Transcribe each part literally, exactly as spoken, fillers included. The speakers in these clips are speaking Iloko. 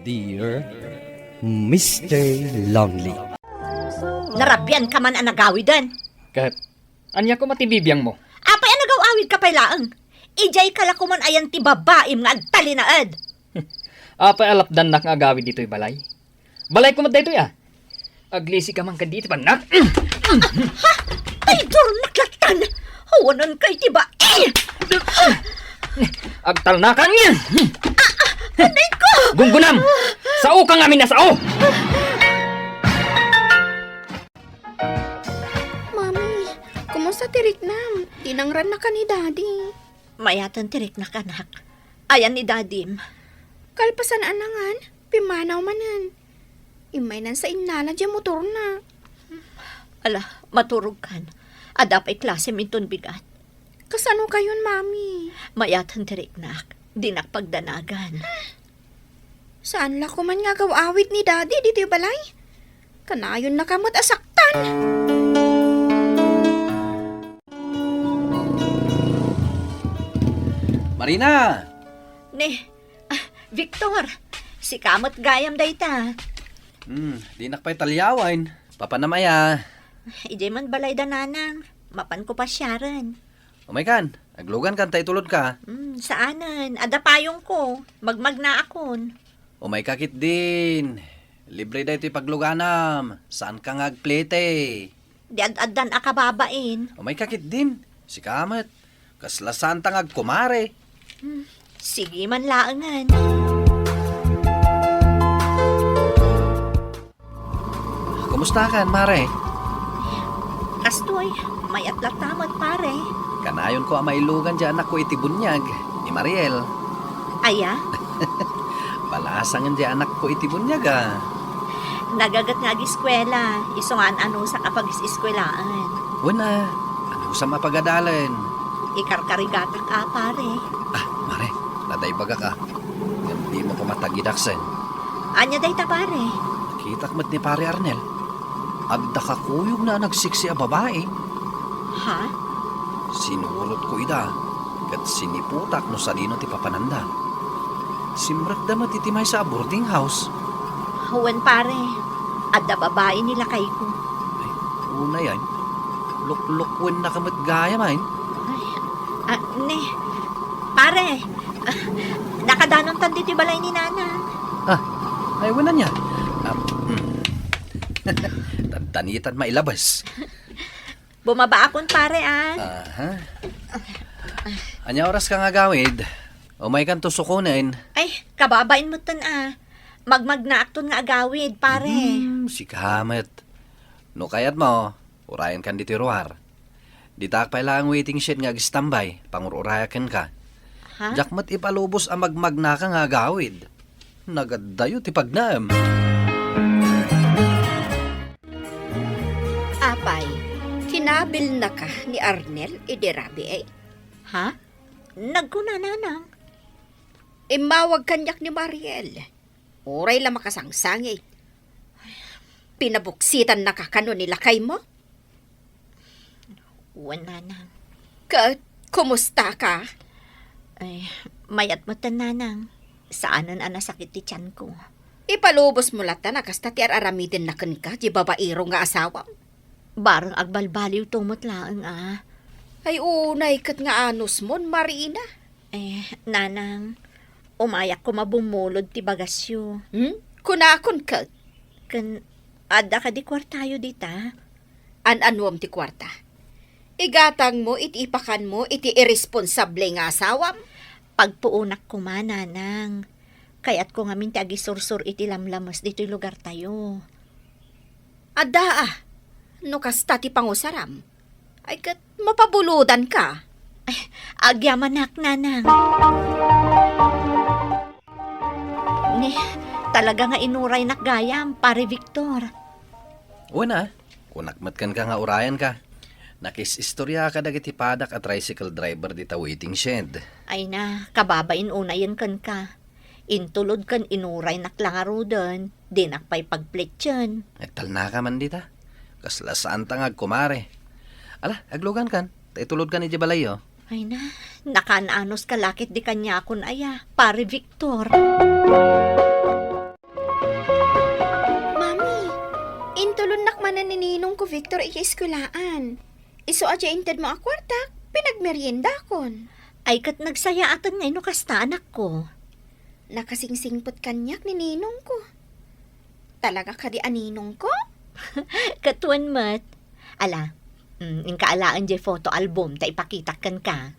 Dear Mister Lonely. Narabian ka man a nagawiden. Ket, ania koma ti bibiangmo? Apay a nagaw-awid ka pay laeng? Idiay ka la koman ayan ti babaim nga agtalinaed. Apay a lapdannak nga agawid ditoy balay? Balayko met daytoy, a. Aglisi ka man kadi iti pannak. Ha? Ay, durnak latan! Awanan kay ti bai! Agtalnakan! Anay ko! Gunggunam! Sao ka ngamin a sao! Mami, kumusta ti riknam? Dinangrannaka ni Daddy. Mayaten ti riknak, anak. Ayan ni Dadim. Kalpasan a nangan, pimmanaw manen. Immaynan sa innala diay motorna. Ala, maturogkan. Adda pay klasem inton bigat. Kasano kayon, Mami? Mayaten ti riknak. Dinak pagdanagan. Saan la koman nga agaw-awid ni Daddy ditoy balay? Kanayonnaka met a saktan. Marina! Ne, ah, Victor, sika met gayam dayta. Hmm, dinak pay taliawen. Papanam aya? Idiay man balay da nanang. Mapanko pasiaren. Umaykan, aglugankan ta itulodka. Hmm, saanen. Adda payongko. Magmagnaakon. Umayka ketdin. Libre daytoy pagluganam. Saanka nga agplete. Di ad-addan a kababain. Umayka ketdin. Sika met. Kasla saanta nga agkumare. Hmm, sige man laengen. Kumustakan, mare? Kastoy, mayat latta met, pare. Kanayonko a mailugan diay anakko iti buniag, ni Mariel. Aya? Balasangen diay anakko iti buniag, a. Nagaget nga agiskuela, isu nga an-anusak a pagis-iskuelaen. Wen a, anusam a pagadalen? Ikarkarigatak a, pare. Ah, mare, nadaibagak a. Ngem dimo koma tagidaksen. Ania dayta, pare? Nakitak met ni Pare Arnel. Adda kakuyogna a nagsiksi a babai. Ha? Sinurotko ida, ket siniputak no sadino ti papananda. Simrekda met iti maysa a boarding house. Wen, pare. Adda babai ni lakayko. Ay, unay, ay. Luklukwennak met gayam, ay. Ay, ah, ne. Pare, ah, nakadanontan ditoy balay ni Nana. Ah, ay, wen ania. Ah, mm. Tantanitan mailabas. Bumabaakon, pare, ah. Aha. Ania oraska nga agawid? Umaykanto sukonen. Ay, kababain metten, ah. Magmagnaakton nga agawid, pare. Hmm, sika met. No kayatmo, urayenkan ditoy ruar. Ditaak pay laeng waiting shed nga agstambay, pangur-urayak kenka. Ha? Diak met ipalubos a magmagnaka nga agawid. Nagaddayo ti pagnaem. Apay, kinabilnaka ni Arnel idi rabii? Ha? Nagkuna, Nanang. Immawag kaniak ni Mariel. Uray la makasangsangi. Pinabuksitannaka kano ni lakaymo? Wen, Nanang. Ket, kumusta ka? Ay, mayat metten, Nanang. Saanen a nasakit ti tianko. Ipalubosmo latta a kasta ti ar-aramidenna kenka, ti babaero nga asawam. Bareng agbalbaliwto met laeng, a. Ay, unay ket nga anusmon, Marina. Eh, Nanang, umayak koma bummulod ti bagasyo. Hmm? Kunakon ket? Ken, adda kadi kuartayo dita? An-anuem ti kuarta? Igatangmo iti ipakanmo iti irresponsable nga asawam? Pagpuonak koma, Nanang. Kayatko ngamin ti agisursor iti lamlames ditoy lugartayo. Adda, a. No kasta ti pangusaram, ay ket mapabulodanka. Ay, agyamanak, Nanang. Ni, talaga nga inuraynak gayam, Pare Victor. Wen a, kunak met kenka nga urayenka. Nakis-istorya ka dagiti padak a tricycle driver dita waiting shed. Ay na, kababain unayen kenka. Intulod ken inuraynak la ngaruden, dinak pay pagplitien. Agtalnaka man dita. Kasla saanta nga agkumare. Ala, aglugankan, ta itulodkan idiay balayyo. Ay na, nakaan-anos ka lakit di kaniakon aya, Pare Victor. Victor iti eskuelaan. Isu a diay intedmo a kuartak, pinagmeriendakon. Ay, ket nagsayaaten ngay no kasta, anakko. Nakasingsingpet kaniak ni ninongko. Talaga kadi a ninongko? Ket wen met. Ala, mm, inka alaen diay photo album ta ipakitak kenka.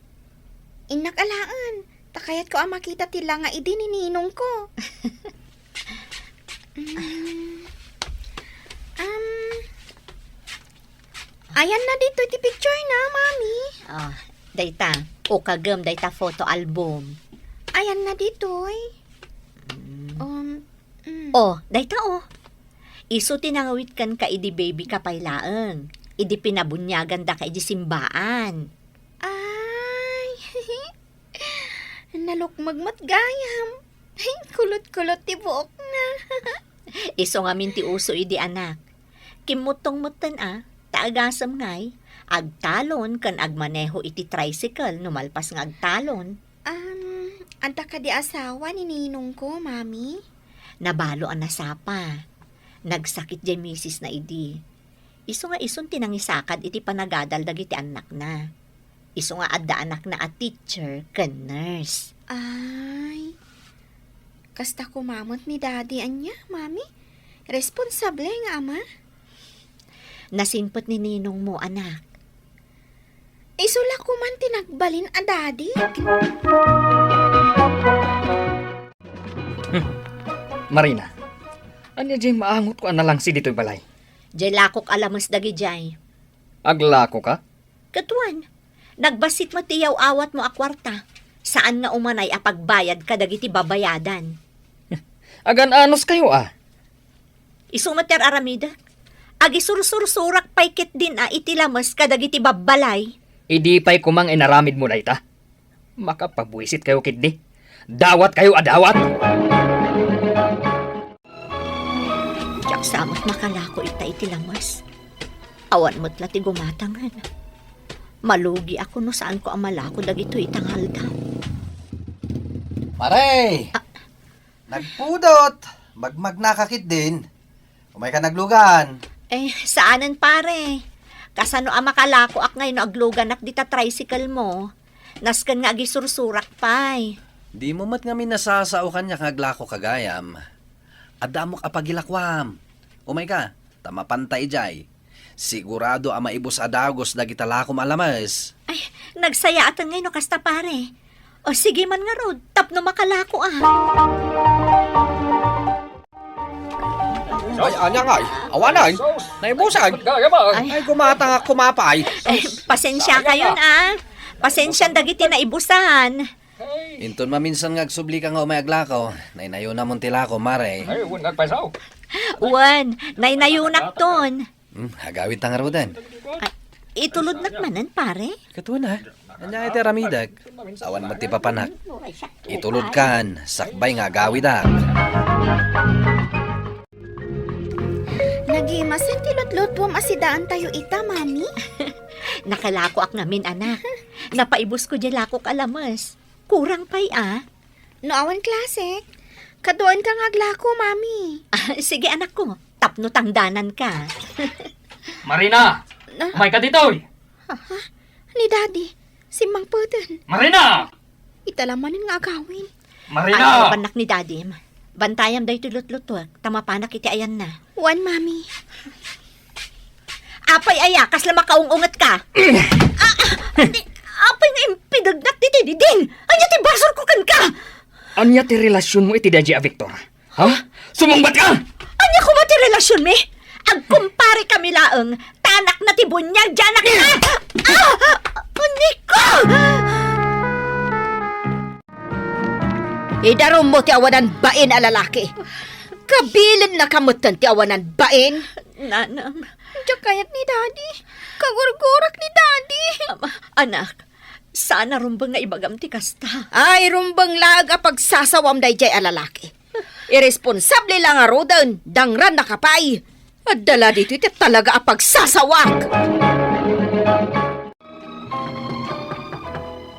Innak alaen, ta kayatko a makita ti langa idi ni ninongko. Mm. Um, ayanna ditoy ti picture na, Mami. Ah, dayta. Ukagem dayta photo album. Ayanna ditoy. Mm. Um, mm. Oh, dayta, oh. Isu ti nangawit kenka idi baby ka pay laeng. Idi pinabuniagandaka idi simbaan. Ay, nalukmeg met gayam. Kulot-kulot ti buokna. Isu ngamin ti uso idi, anak. Kimmuttong metten a, ta agasem ngay, agtalon ken agmaneho iti tricycle no malpas nga agtalon. Um, adda kadi asawa ni ninongko, Mami? Nabalo a nasapa. Nagsakit diay misisna idi. Isu nga isun ti nangisakad iti panagadal dagiti annakna. Isu nga adda anakna a teacher ken nurse. Ay, kasta koma met ni Daddy, ania, Mami? Responsable nga ama? Nasimpet ni ninongmo, anak. Isu la koman ti nagbalin a Daddy? Hmm. Marina, ania diay maangotko a nalangsi ditoy balay? Diay lakok a lames dagidiay. Aglako ka? Ket wen, nagbassit met ti yaw-awatmo a kuarta. Saan nga umanay a pagbayad kadagiti babayadan. Agan-anos kayo, a? Isu met ti ar-aramidek. Agisursursurak pay ketdin a iti lames kadagiti babbalay. Idi pay koma nga inaramidmo dayta, makapabuisit kayo ketdi. Dawat kayo a dawat! Diak sa met makalako ita iti lames. Awan met la ti gumatangen. Malugiak no saanko a malako dagitoy ita nga aldaw. Pare! Ah. Nagpudot! Magmagnaka ketdin. Umayka naglugan. Eh, saanen, pare. Kasano a makalakoak ngay no agluganak dita tricycle mo? Nasken nga agisursurak pay. Dimo met ngamin nasasao kaniak nga aglako gayam. Adda ammok a pagilakuam. Umayka, ta mapanta idiay. Sigurado a maibus a dagus dagita lakom a lames. Ay, nagsayaaten ngay no kasta, pare. O, sige man ngarud, tapno makalako a. Ay, ania ngay? Awanen? Naibusan? Ay. Ay, gumatang ak kumapay. Ay, pasensia kayon, a. Pasensian dagiti naibusan. Inton maminsan nga agsubli ka nga umay aglako, naynayonamon ti lako, mare. Ay, wen, nagpayso. Wen, naynayonakton. Hmm, agawid ta ngaruden. Ay, itulodnak manen, pare? Ket wen, a. Ania iti aramidek? Awan met ti papanak. Itulodkan, sakbay nga agawidak. Nagimasen ti lutlutuam a sidaantayo ita, Mami. Nakalakoak ngamin, anak. Napaibusko diay lakok a lames. Kurang pay, a. No awan klasek, kaduaenka nga aglako, Mami. Ah, sige, anakko. Tapno tangdananka. Marina! Ah? Umayka ditoy! Ah, ha? Ni Daddy, simmangpeten. Marina! Ita la manen nga agawid. Marina! Ay, abannak ni Daddy. Bantayam daytoy lutlutuek, ta mapanak iti ayanna. Wen, Mami. Apay aya, kasla makaung-ungetka? Ah, ah, di, apay nga impidegnak ditoy didin? Ania ti basurko kenka? Ania ti relasionmo iti daydiay a Victor? Ha? Sumungbat ka! Ania koma ti relasionmi? Agkumpare kami laeng, ta anakna ti buniag diay anakna! Ah! Uniko! Idarummo ti awanan bain a lalaki. Kabilennaka metten ti awanan bain. Nanang. Diak kayat ni Daddy. Kagurgurak ni Daddy. Ama, anak, saan a rumbeng nga ibagam ti kasta. Ay, rumbeng laeng a pagsasawam daydiay a lalaki. Irresponsable la ngaruden, dangrannaka pay. Adda la ditoy ti talaga a pagsasawak.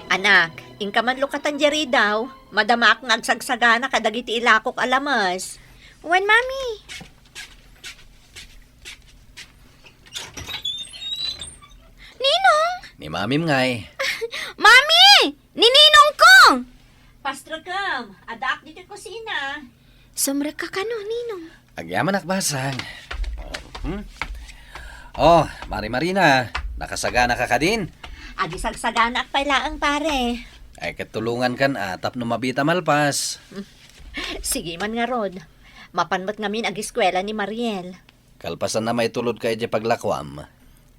Anak, inka man lukatan diay ridaw, madamaak nga agsagsagana kadagiti ilakok a lames. Wen, Mami. Ni Mamim ngay. Mami! Ni Ninong ko! Pastrukem, addaak ditoy kusina. Sumrekka kano, Ninong? Agyamanak basang. Hmm? Oh, Mari Marina, nakasagana ka kadin? Agisagsaganaak pay laeng, pare. Ay, ket tulongan kan, ah, tapno mabita malpas. Sige man ngarud. Mapan met ngamin agiskuela ni Mariel. Kalpasan a maitulodka idiay paglakuam,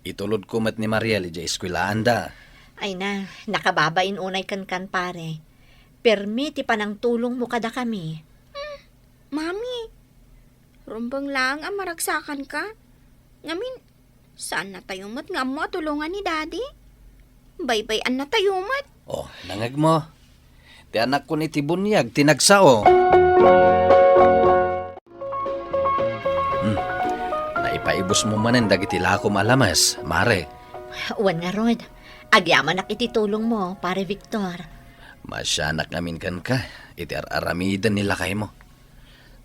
itulodko met ni Mariel idiay eskuelaanda. Ay na, nakababain unay kenkan, pare. Permi ti panangtulongmo kadakami. Hmm, Mami, rumbeng laeng a maragsakanka. Ngamin, saannatayo met nga ammo a tulongan ni Daddy. Baybay-annatayo met. Oh, nangegmo. Ti anakkon iti buniag ti nagsao. Hmm. Naipaibusmo manen dagiti lakom a lames, Mare. Wen ngarud, agyamanak iti tulongmo, Pare Victor. Maasianak ngamin kenka iti ar-aramiden ni lakaymo.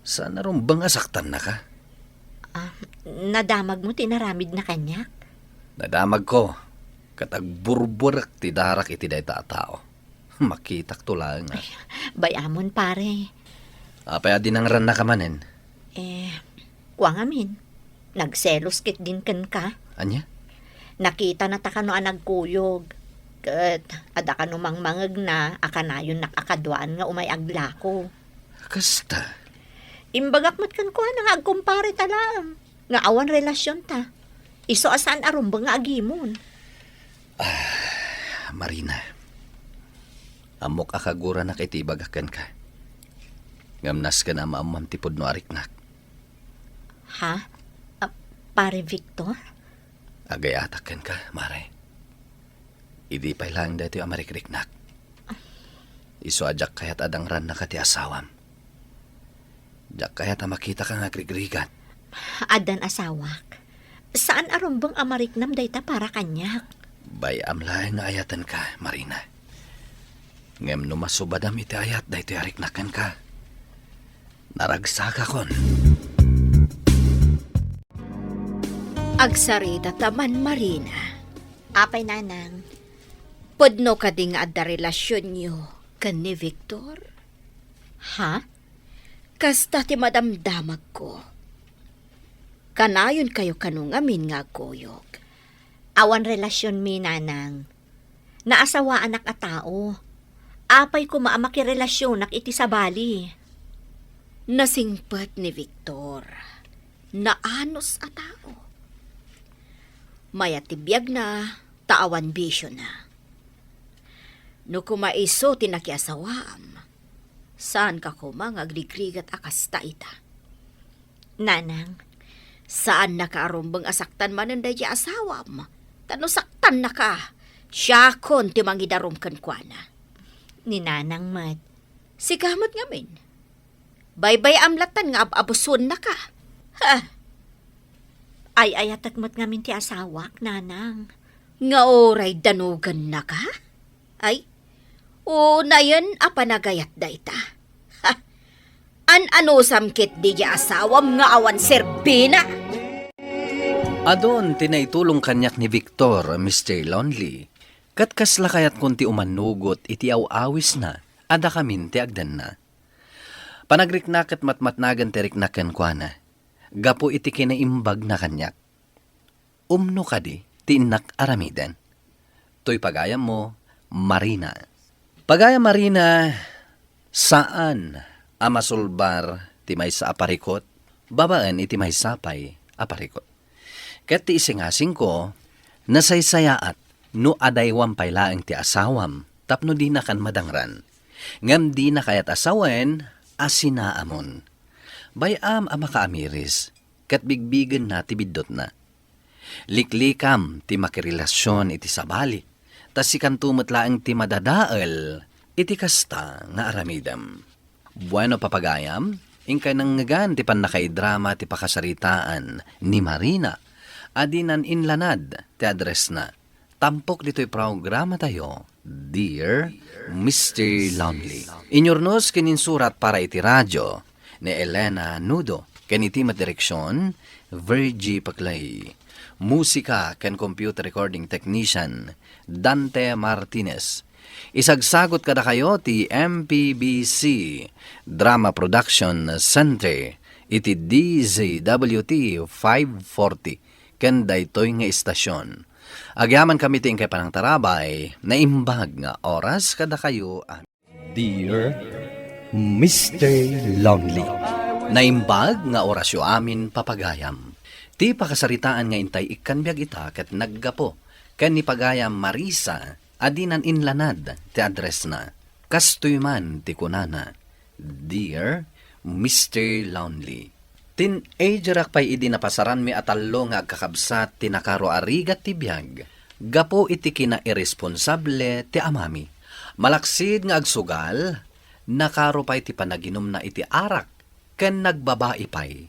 Saan a rumbeng a saktannaka? Ah, nadamagmo ti inaramidna kaniak? Nadamagko, ket agburbuarek ti darak iti dayta a tao. Makitakto laeng, a. Ay, bay-amon, pare. Apay a dinangrannaka manen? Eh, kua ngamin, nagselos ketdin kenka. Ania? Nakitanata kano a nagkuyog, ket adda kano mangmangegna a kanayonnak a kaduaan nga umay aglako. Kasta? Imbagak met kenkuana nga agkumpareta laeng nga awan relasionta. Isu a saan a rumbeng nga agimon. Ah, Marina, ammok a kaguranak iti ibagak kenka. Ngem nasken a maammoam ti pudno a riknak. Ha? Ah, Pare Victor? Agayatak kenka, Mare. Idi pay laeng daytoy a marikriknak. Isu a diak kayat a dangrannaka ti asawam. Diak kayat a makitaka nga agrigrigat. Addan asawak. Saan a rumbeng a mariknam dayta para kaniak. Bay-am laeng nga ayatenka, Marina. Ngem no masubadam iti ayat daytoy a riknak kenka, naragsakakon. Agsarita ta man, Marina. Apay, Nanang. Pudno kadi nga adda relasionyo ken ni Victor? Ha? Kasta ti madamdamagko. Kanayonkayo kano ngamin nga agkuyog? Awan relasionmi, Nanang. Naasawaanak a tao. Apay koma a makirelasionak iti sabali? Nasingpet ni Victor. Naanus a tao. Mayat ti biagna, ta awan bisiona. No koma isu ti nakiasawaam, saanka koma nga agrigrigat a kasta ita. Nanang, saannaka a rumbeng a saktan manen daydiay asawam, ta no saktannaka, siakon ti mangidarum kenkuana. Ni Nanang met. Sika met ngamin. Baybay-am lattan nga ab-abusuennaka. Ha? Ay-ayatek met ngamin ti asawak, Nanang. Nga uray danogannaka? Ay, unayen a panagayat dayta. Ha? An-anusam ketdi diay asawam nga awan serbina? Adun ti naitulong kaniak ni Victor, Mister Lonely, ket kasla kayatkon ti umanugot iti aw-awisna a dakamin ti agdanna. Panagriknak ket matmatnagen ti riknak kenkuana, gapu iti kinaimbagna kaniak. Umno kadi ti innak aramiden? Toy pagayammo, Marina. Pagayam Marina, saan a masulbar ti maysa a parikut babaen iti maysa pay a parikut. Ket ti isingasingko, nasaysayaat no adaywam pay laeng ti asawam tapno dinakan madangran. Ngem dina kayat a sawen a sinaamon. Bay-am a makaamiris, ket bigbigenna ti biddutna. Liklikam ti makirelasion iti sabali, ta sikanto met laeng ti madadael iti kasta nga aramidem. Bueno, papagayam, inkay nangngegan ti pannakaidrama ti pakasaritaan ni Marina a dinan inlanad ti addressna. Tampok ditoy programatayo, Dear Mister Lonely. Inyurnos ken insurat para iti radio, ni Elena Nudo, ken iti met direksion, Virgie Paclay. Musika ken computer recording technician, Dante Martinez. Isagsagot kadakayo ti M P B C Drama Production Center iti D Z W T five forty ken daytoy nga istasion. Agyamankami ti inkay panangtarabay, naimbag nga oras kadakayo a Dear Mister Lonely. Naimbag nga orasyo amin, papagayam. Ti pakasaritaan nga intay ikkan biag ita ket naggapu ken ni pagayam Marisa a dinan inlanad ti addressna. Kastoy man ti kunana, "Dear Mister Lonely." Teenagerak pay idi napasaranmi a tallo nga agkakabsat ti nakaro a rigat ti biag gapu iti kinairesponsable ti amami. Malaksid nga agsugal, nakaro pay ti panaginumna iti arak ken nagbabai pay.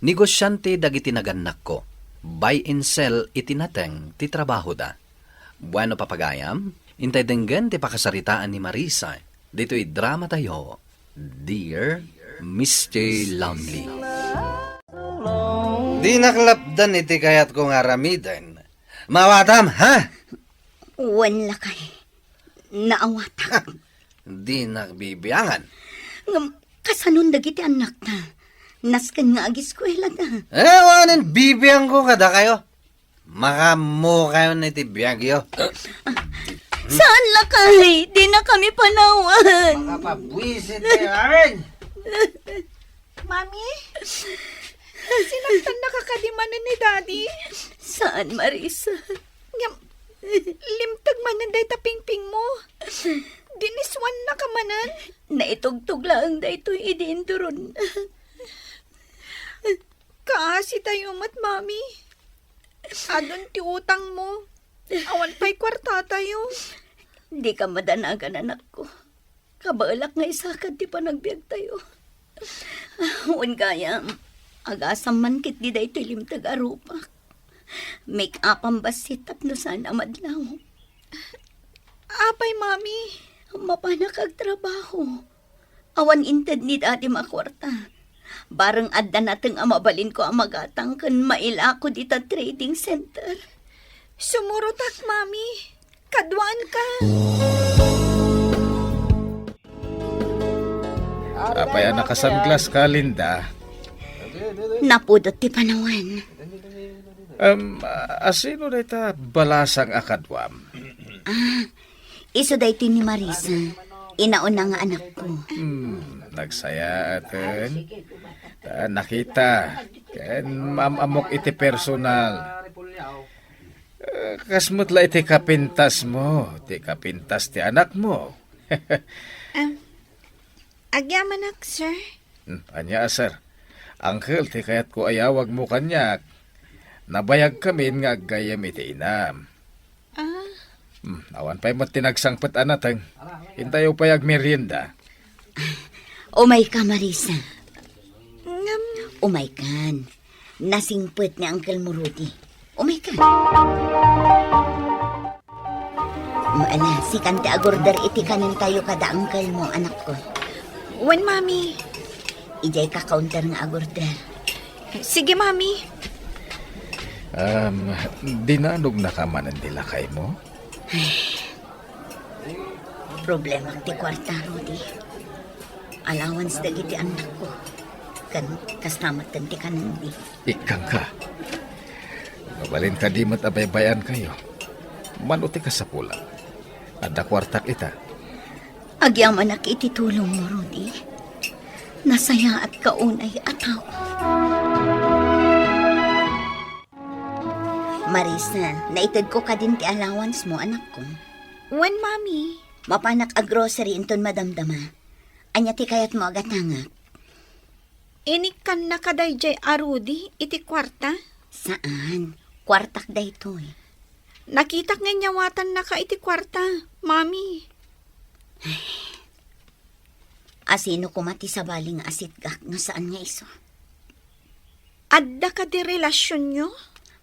Negosiante dagiti nagannakko, buy and sell iti nateng ti trabahoda. Bueno, papagayam, intay denggen ti pakasaritaan ni Marisa ditoy dramatayo, Dear Mister Lonely. Dinak lapdan iti kayatko nga aramiden. Maawatam, ha? Wen lakay, naawatak. Dinak bibiangan. Ngem, kasanon dagiti annakta? Nasken nga agiskuelada. Eh, awanen bibiangko kadakayo. Makaammokayon iti biagyo. Saan lakay, dinakami panawan. Makapabuisit kayo, Aren. Mami, sinaktan na ka kadi manen ni Daddy? Saan, Marisa? Ngem, limteg manen dayta pingping mo. Diniswan na ka manen. Naitugtog laeng daytoy idi induron. Kaasi tayo met, Mami. Adun ti utang mo. Awan pay kuarta tayo. Di ka madanagan, anakko. Kabaelak nga isakad ti panagbiag tayo. Wen gayam, agasam man ketdi daytoy limteg a rupak. Make-upam bassit tapno saan a madlaw. Apay, Mami? Mapanak agtrabaho. Awan inted ni Daddy a kuarta. Bareng adda nateng a mabalinko a magatang ken mailako dita trading center. Sumurotak, Mami. Kaduaanka. Apay a nakasanglas ka, Linda? Napudot ti panawen. Em, a-, asino dayta balasang a kaduam? Ah, isu daytoy ni Marisa, inauna nga anakko. Hmm, nagsayaaten. Ta nakita, ken maam-ammok iti personal. Eh, kas met la iti kapintasmo, ti kapintas ti anakmo. Em, agyamanak, sir. Hmm, ania, sir? Uncle ti kayatko a yawagmo kaniak. Nabayagkamin nga aggayyem iti inam. Ah. Hmm, awan pay met ti nagsangpet a nateng. Intayo pay agmerienda. Umayka, Marisa. Ngem. Umaykan. Nasingpet ni Uncle mo, Rudy. Umaykan. Maala, sikan ti agorder iti kanentayo kada uncle mo, anakko. Wen, Mami. Idiay ka counter nga agorder. Sige, Mami. Um, dinanogna ka manen ti lakay mo? Ay, problema ti kuarta, Rudy. Allowance dagiti annakko. Ken kasta met ti kanenmi. Ikkangka. Mabalin kadi met a baybay-ankayo. Mano ti kasapulan? Adda kuartak ita. Agyamanak iti tulongmo, Rudy. Nasayaatka unay a tao. Marisa, naitedko kadin ti allowance mo, anakko. Wen, Mami. Mapanak a grocery inton madamdama. Ania ti kayatmo a gatangak? Inikkannaka daydiay a Rudy iti kuarta? Saan. Kuartak daytoy. Nakitak nga inyawatannaka iti kuarta, Mami. Asino koma ti sabali nga asitgak no saan nga isu? Adda kadi relasionyo?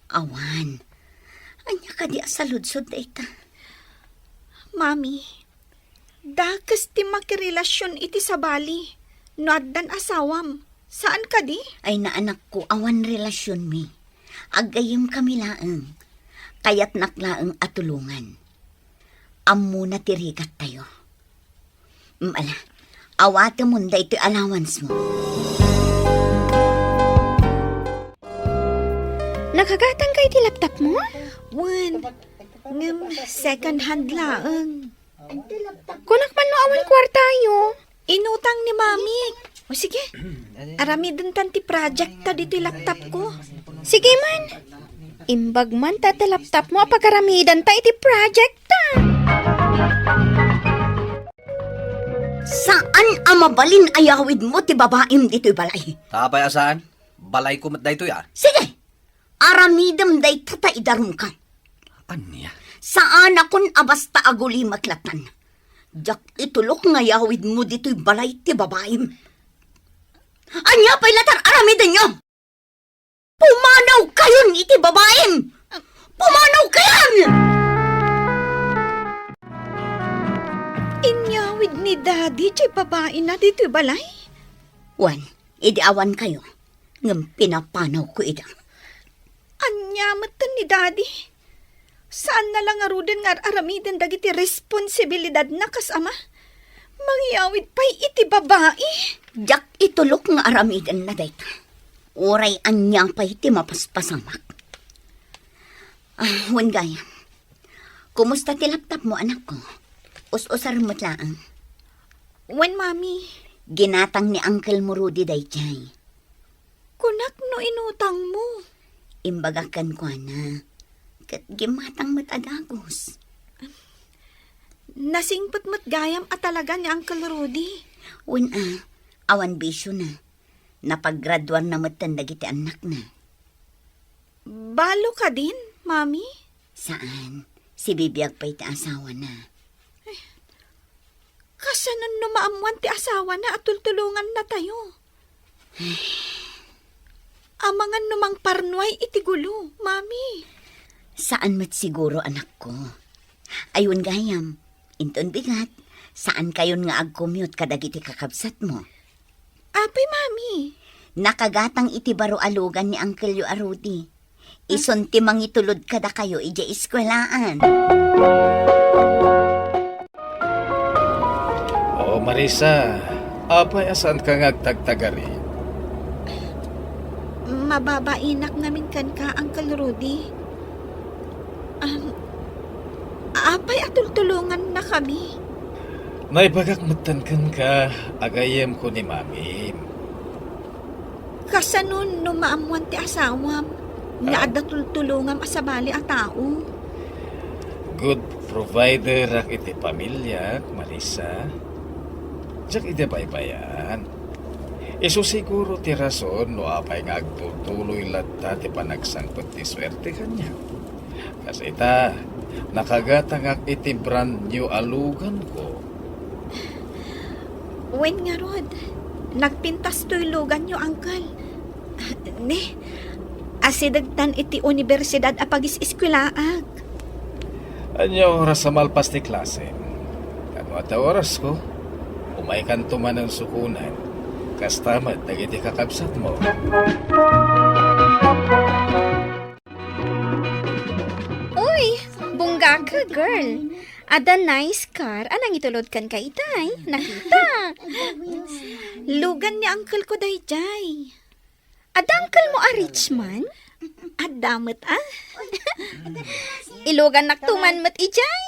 Awan. Ania kadi a saludsod dayta? Mami, dakes ti makirelasion iti sabali. No addan asawam, saan kadi? Ay, naanakko, awan relasionmi. Aggayyemkami laeng. Kayatnak laeng a tulongan. Ammona ti rigattayo. Mm, ala, awatemon daytoy allowance mo. Nakagatangka iti laptop mo? Wen, ngem second hand laeng. Kunak man no awan kuartayo. Inutang ni Mami. O sige, aramidentan ti project ta ditoy laptop ko. Sige man. Imbag man ta ti laptop mo a pagaramidanta iti project ta. Saan a mabalin a yawid mo ti babaim ditoy balay. Apay a saan? Balayko met daytoy a. Sige, aramidem dayta ta idarumka. Ania? Saanakon a basta agulimek latan. Diak itulok nga yawid mo ditoy balay ti babaim. Ania pay latar aramidenyo? Pumanawkayon iti babaim! Pumanawkayon! Inyawid ni Daddy ti babaina ditoy balay? Wen, idi awankayo, ngem pinapanawko ida. Ania metten ni Daddy? Saanna la ngaruden nga ar-aramiden dagiti responsibilidadna kas ama? Mangyawid pay iti babai? Diak itulok nga aramidenna dayta. Uray ania pay ti mapaspasamak. Ah, wen gayam. Kumusta ti laptop mo, anakko? Us-usarem met laeng. Wen, Mami. Ginatang ni Uncle mo Rudy daydiay. Kunak no inutang mo. Imbagak kenkuana, ket ginatang met a dagus. Nasingpet met gayam a talaga ni Uncle Rudy. Wen a, awan bisiona. Napagraduarna metten dagiti annakna. Balo kadin, Mami? Saan. Sibibiag pay ti asawana. Kasanon no maammoan ti asawana a tultulongannatayo? Amangan no mangparnuay iti gulo, Mami. Saan met siguro, anakko. Ay wen gayam, inton bigat, saankayon nga ag-commute kadagiti kakabsatmo. Apay, Mami? Nakagatang iti baro a lugan ni Uncle-yo a Rudy. Isun ti mangitulod kadakayo idiay eskuelaan. O, Marisa, apay a saanka nga agtagtagari? Mababainak ngamin kenka, Uncle Rudy. Am, apay a tultulongannakami? Naibagak metten kenka, gayyemko ni Mamim. Kasanon no maammoan ti asawam nga Ah. adda tultulongam a sabali a tao? Good providerak iti pamiliak, Marisa. Diak idi baybay-an. Isu siguro ti rason no apay nga agtutuloy latta ti panagsangpet ti suerte kaniak. Kas ita, nakagatangak iti brand new a luganko. Wen ngarud, nagpintas toy luganyo, Uncle. Ne, asidegtan iti universidad a pagis-eskuelaak. Ania oras a malpas ti klase? Kano adda orasko? Umaykanto manen sukonen. Kasta met dagiti kakabsatmo. Uy, bunggaka, girl. Adda nice car a nangitulod kenka itay. Nakita. Lugan ni uncle ko daydiay. Adda uncle mo a rich man? Adda met, ah. Ilugannakto man met idiay.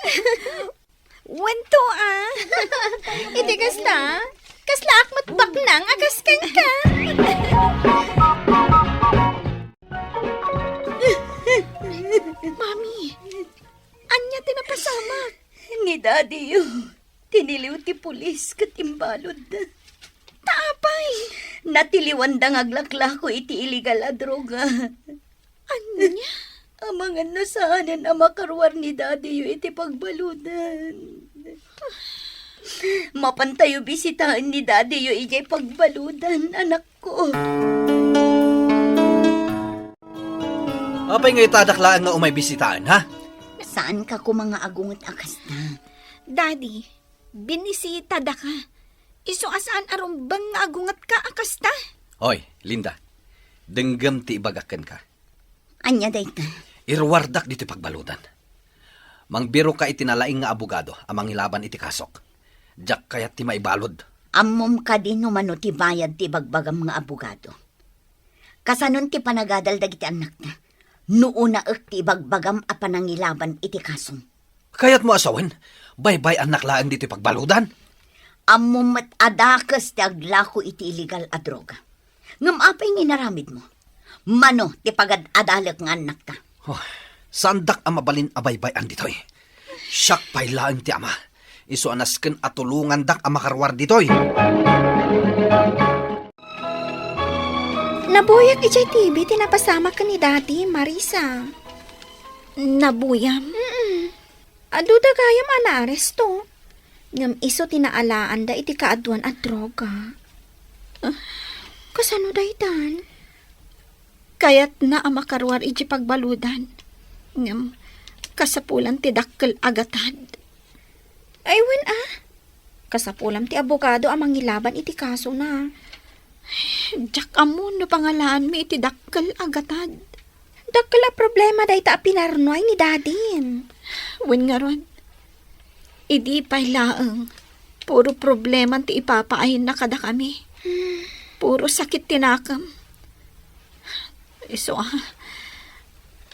Wen to, ah. Iti kasta, kaslaak met baknang a kas kenka. Mami, ania ti napasamak? Ni Daddy-yo, tiniliw ti pulis ket imbalud. Ta apay? Natiliwanda nga aglaklako iti illegal a droga. Ania? Amangan no saanen a makaruar ni Daddy-yo iti pagbaludan. Mapantayo bisitaen ni Daddy-yo idiay pagbaludan, anakko. Apay nga itadak laeng nga umay bisitaen, ha? Saanka koma nga agunget a kasta? Daddy, binisitadaka. Isu a saan a rumbeng nga agungetka a kasta? Hoy, Linda, denggem ti ibagak kenka. Ania dayta? Iruardak ditoy pagbaludan. Mangbiroka iti nalaing nga abogado a mangilaban iti kasok. Diak kayat ti maibalud. Ammom kadi no mano ti bayad ti ibagbagam nga abogado? Kasanon ti panagadal dagiti annakta no unaek ti ibagbagam a panangilaban iti kasom? Kayatmo a sawen, baybay-annak laeng ditoy pagbaludan? Ammom met a dakes ti aglako iti illegal a droga. Ngem apay nga inaramidmo? Mano ti pagad-adalek nga annakta? Oh, saandak a mabalin a baybay-an ditoy. Siak pay laeng ti ama. Isu a nasken a tulongandak a makaruar ditoy. Nabuyak idiay T V ti napasamak ken ni Daddy, Marisa. Nabuyam? Mm-mm. Adu da gayam a naaresto. Ngem isu ti naalaanda iti kaaduan a droga. Ah, kasano daytan? Kayatna a makaruar iti pagbaludan. Ngem, kasapulan ti dakkel a gatad. Ay, wen a. Kasapulam ti abogado a mangilaban iti kasona. Diak ammo no pangalaanmi iti dakkel a gatad. Dakkel a problema dayta a pinarnuay ni Daddy. Wen ngarud, idi pay laeng, puro probleman ti ipapaayna kadakami. Puro sakit ti nakem. Isu a,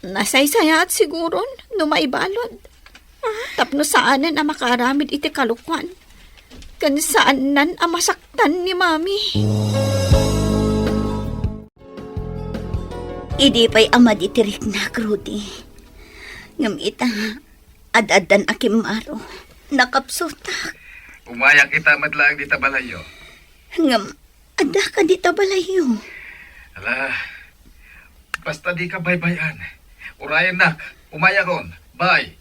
nasaysayaat siguron no maibalud. Tapno saanen a makaaramid iti kalokuan. Ken saannan a masaktan ni Mami. Idi pay a madi ti riknak, Rudy. Ngem ita, ad-addan a kimmaro. Nakapsutak. Umayak ita met laeng dita balayyo. Ngem, adda ka dita balayyo? Ala, basta dika baybay-an. Urayennak, umayakon. Bye.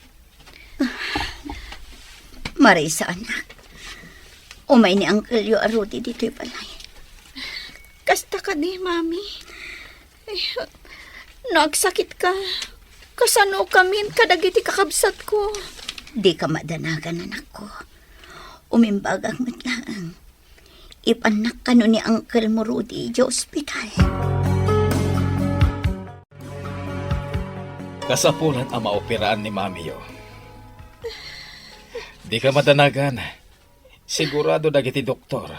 Marisa, anak. Umay ni Uncle yo a Rudy ditoy balay. Kasta kadi, Mami? Eh, no agsakit ka, kasano kamin kadagiti kakabsatko? Di ka madanagan, anakko. Umimbagak met laeng. Ipannak kano ni Uncle mo Rudy idiay ospital. Kasapulan a maoperaan ni Mamiyo. Di ka madanagan. Sigurado dagiti doktor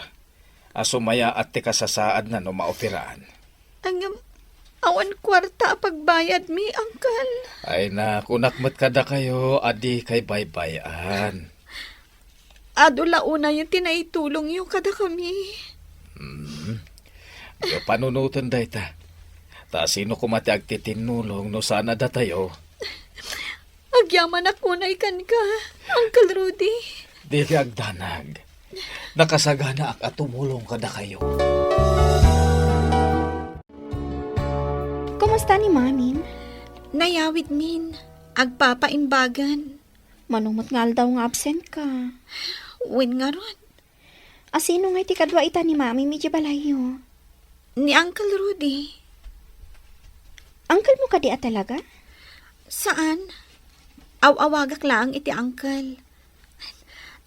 a sumayaat ti kasasaadna no maoperaan. Ngem, awan kuarta a pagbayadmi, Uncle. Ay na, kunak met kadakayo a dikay baybay-an. Adu la unayen ti naitulongyo kadakami. Hmm. Yo panunoten dayta. Ta sino koma ti agtitinnulong no saan a datayo? Agyamanak unay kenka, Uncle Rudy. Dika agdanag. Nakasaganaak a tumulong kadakayo. Kumusta ni Mamin? Nayawidmin. Agpapaimbagan. Mano met nga aldaw nga absent ka? Wen ngarud. A sino ngay ti kadua ita ni Mamim idiay balayyo? Ni Uncle Rudy. Uncle mo kadi a talaga? Saan. Aw-awagak laeng iti uncle.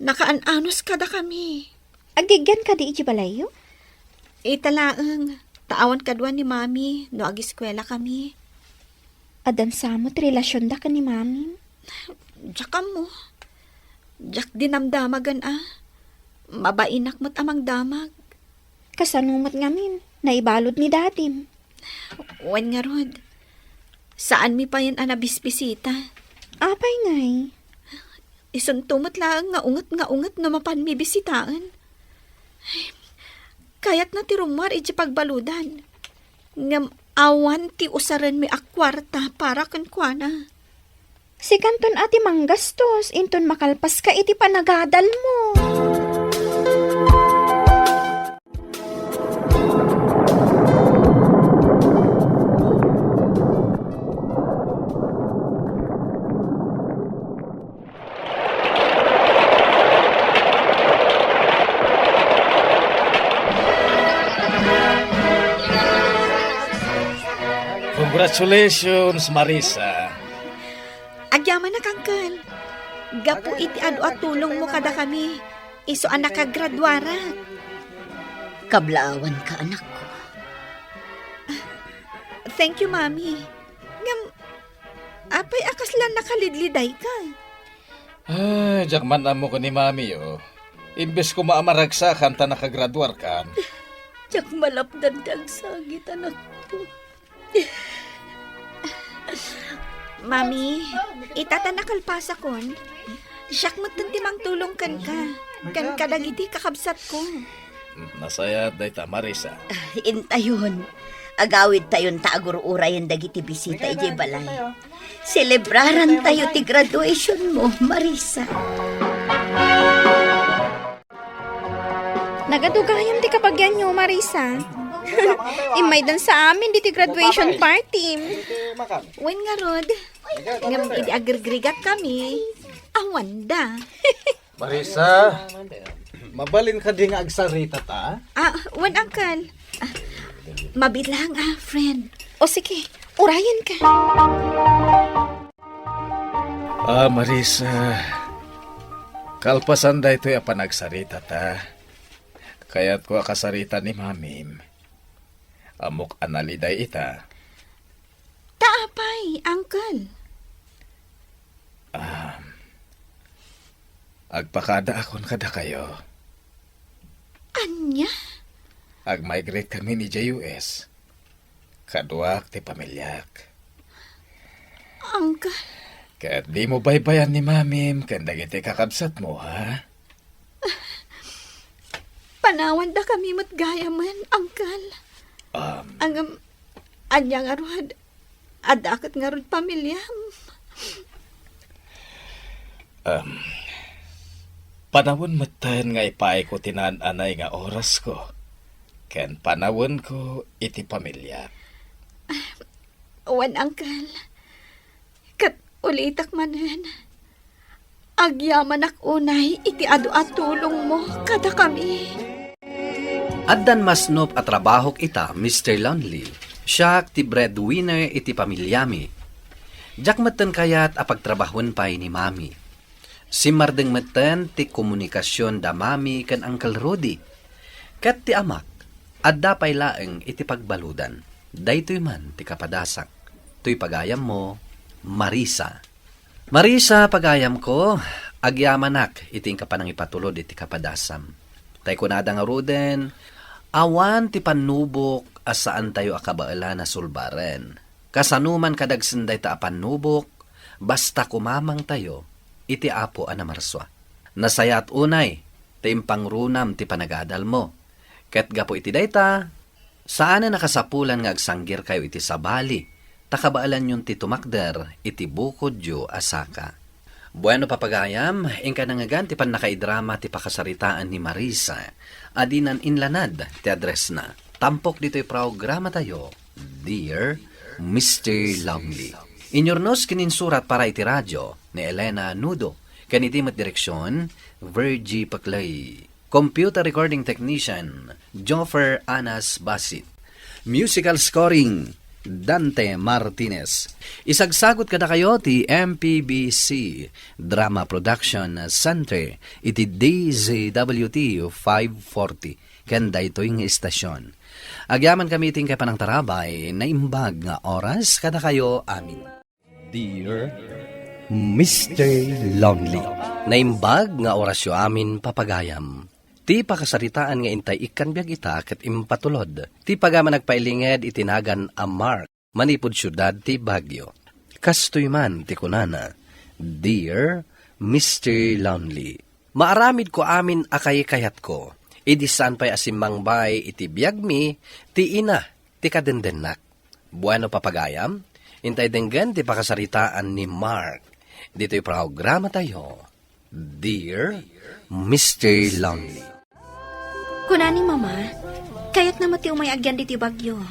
Nakaan-anos kadakami. Aggigian kadi idiay balayyo? Ita laeng, ta awan kadua ni Mami no agiskuela kami. Addan sa met relasionda ken ni Mamim? Diak ammo. Diak dinamdamagan a. Mabainak met a mangdamag. Kasano met ngamin? Naibalud ni Dadim? Wen ngarud, saanmi payen a nabisbisita. Apay ngay? Isunto met laeng nga unget nga unget no mapanmi bisitaen. Kayatna ti rummuar idiay pagbaludan. Ngem awan ti usarenmi a kuarta para kenkuana. Sikanton a ti manggastos inton makalpaska iti panagadalmo. Congratulations, Marisa. Agyamanak, Uncle. Gapu iti adu a tulongmo kadakami, isu a nakagraduarak. Kablaawanka, anakko. Thank you, Mami. Ngem, apay a kasla nakalidlidayka? Ah, diak man ammo ken ni Mami, oh. Imbes koma a maragsakan ta nakagraduarkan. Diak malapdan ti agsakit, anakko. Mami, ita ta nakalpasakon. Siak metten ti mangtulong kenka, ken kadagiti kakabsatko. Nasayaat dayta, Marisa. Ah, intayon. Agawidtayon ta agur-urayen dagiti bisita idiay balay. Selebrarantayo ti graduation mo, Marisa. Nagadu gayam ti kabagianyo, Marisa. Immaydan sa amin diti graduation party. Wen ngarud, ngem idi agrigrigat kami, awanda. Marisa, mabalin kadi nga agsarita ta? Ah, wen, Uncle. Ah, mabiit lang, ah, friend. O sige, urayenka. Ah, Marisa, kalpasan daytoy a panagsarita ta, kayatko a kasarita ni Mamim. Ammok a naliday ita. Ta apay, Uncle? Ah, agpakadaakon kadakayo. Ania? Agmigrate kami ni J U S. Kaduak ti pamiliak. Uncle? Ket dimo baybayan ni Mamim ken dagiti kakabsatmo, ha? Panawanda kami met gayamen, Uncle. Um, Ngem, ania ngarud, adda ket ngarud pamiliam. Um, panawen metten nga ipaayko ti naan-anay nga orasko, ken panawenko iti pamiliak. Wen, Uncle. Ket ulitek manen, agyamanak unay iti adu a tulongmo kadakami. Addan masnop a trabahok ita, Mister Lonely. Siak ti breadwinner iti pamiliami. Diak metten kayat a pagtrabahoen pay ni Mami. Simmardeng metten ti komunikasion da Mami ken Uncle Rudy. Ket ti amak, adda pay laeng iti pagbaludan. Daytoy man ti kapadasak. Toy pagayammo, Marisa. Marisa, pagayamko, agyamanak iti inka panangipatulod iti kapadasam. Tay kunada ngaruden, awan ti pannubok a saantayo a kabaelan a sulbaren. Kasano man kadagsen dayta a pannubok, basta kumamangtayo iti Apo a Namarsua. Nasayaat unay ti impangrunam ti panagadalmo. Ket gapu iti dayta, saanen a kasapulan nga agsanggirkayo iti sabali, ta kabaelanyon ti tumakder iti bukodyo a saka. Bueno, papagayam, inka nangngegan ti pannakaidrama ti pakasaritaan ni Marisa, a dinan inlanad ti addressna. Tampok ditoy programatayo, Dear Mister Lonely. Inyurnos ken insurat para iti radio ni Elena Nudo, ken iti met direksion, Virgie Paclay. Computer recording technician, Joffer Anas Basit. Musical scoring, Dante Martinez. Isagsagut kadakayo ti M P B C Drama Production Center iti D Z W T five forty, ken daytoy nga istasion. Agyamankami iti inkay panangtarabay, naimbag nga oras kadakayo amin. Dear Mister Lonely. Naimbag nga orasyo amin, papagayam. Ti pakasaritaan nga intay ikkan biag ita ket impatulod ti pagayam a nagpailinged iti nagan a Mark manipud siudad ti Baguio. Kastoy man ti kunana, Dear Mister Lonely, maaramidko amin a kaykayatko, idi saan pay a simmangbay iti biagmi ti ina ti kadendennak. Bueno, papagayam, intay denggen ti pakasaritaan ni Mark ditoy programatayo, Dear Mister Lonely. Kuna ni Mama, kayatna met ti umay agyan ditoy Baguio.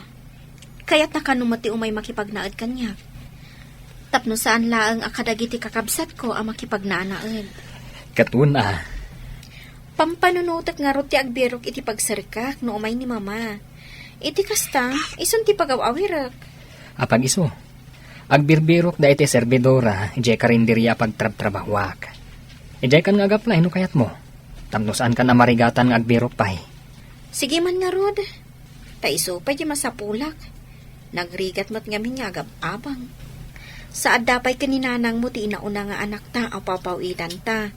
Kayatna kano met ti umay makipagnaed kaniak. Tapno saan laeng a kadagiti kakabsatko a makipagnaanaed. Ket wen a. Pampanunotek ngarud ti agbirok iti pagserkak no umay ni Mama. Iti kasta, isun ti pagaw-awirek. Apag isu, agbirbirok da iti servidora idiay karinderia a pagtrabtrabahuak. Idiay kan nga agaplay no kayatmo. Tapno saan kan a marigatan nga agbirok pay. Sige man ngarud, ta isu pay ti masapulak. Nagrigat met ngamin nga agab-abang. Sa adda pay ken ni nanangmo ti inauna nga anakta a papaw-itanta.